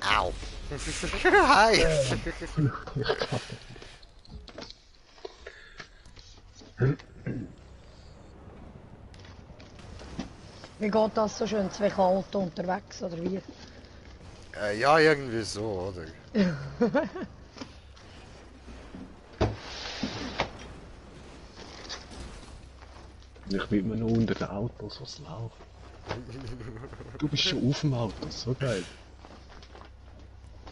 Au! Hi! Wie geht das so schön? Zwei Kalte unterwegs, oder wie? Ja, irgendwie so, oder? Ich bin mir noch unter den Autos, was läuft. Du bist schon auf dem Auto, so geil.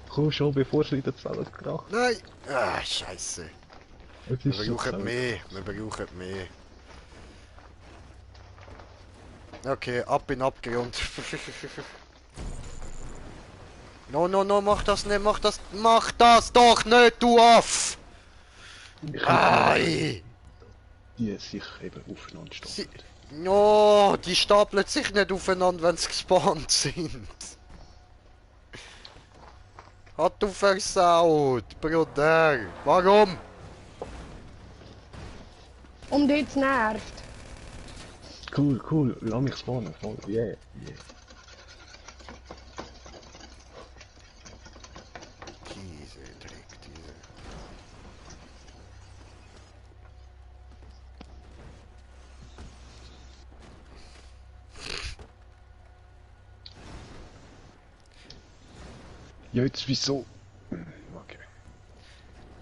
Komm schon, bevor es wieder zusammen gedacht. Nein! Ah, scheiße. Es Wir ist schon brauchen kalt. mehr, wir brauchen mehr. Okay, ab in Abgrund. No, no, no, mach das nicht, mach das doch nicht, du Aff! Ei! Die sich eben aufeinander stapeln. No, die stapeln sich nicht aufeinander, wenn sie gespawnt sind. Hat du versaut, Bruder. Warum? Und jetzt nervt. Cool, cool, lass mich spawnen, voll, yeah, yeah. Diese Dreck, diese. Ja, jetzt wieso? Okay.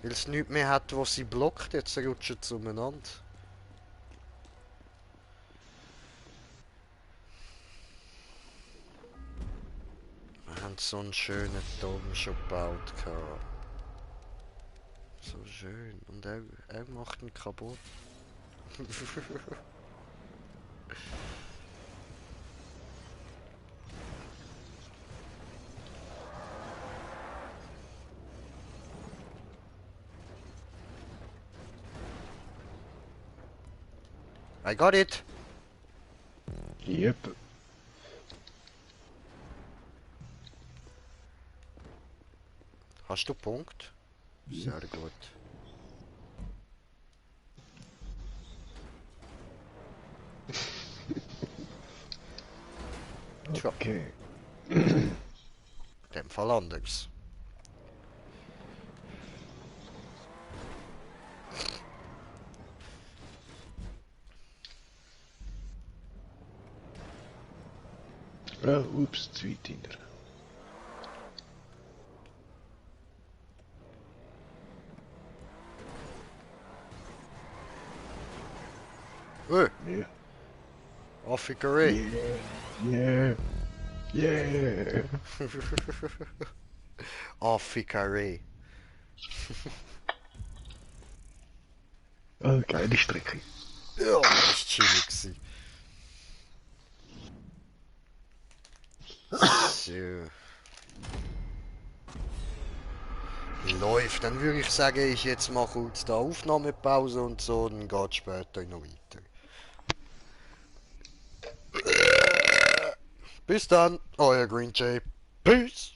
Weil es nichts mehr hat, was sie blockt, jetzt rutschen sie umeinander. Wir haben so einen schönen Turm schon gebaut gehabt. So schön. Und er macht ihn kaputt. I got it! Yep. Hast du Punkt? Sehr gut. Tja, Okay. in dem Fall anders. Ups, zu weit hinter. Yeah. Affikeré. Yeah. Yeah. Affikeré. Oh, geile Strecke. Ja, das ist chillig gewesen. So. Läuft, dann würde ich sagen, ich jetzt mal kurz da Aufnahmepause und so, dann geht später noch weiter. Bis dann, euer Green Jay. Peace!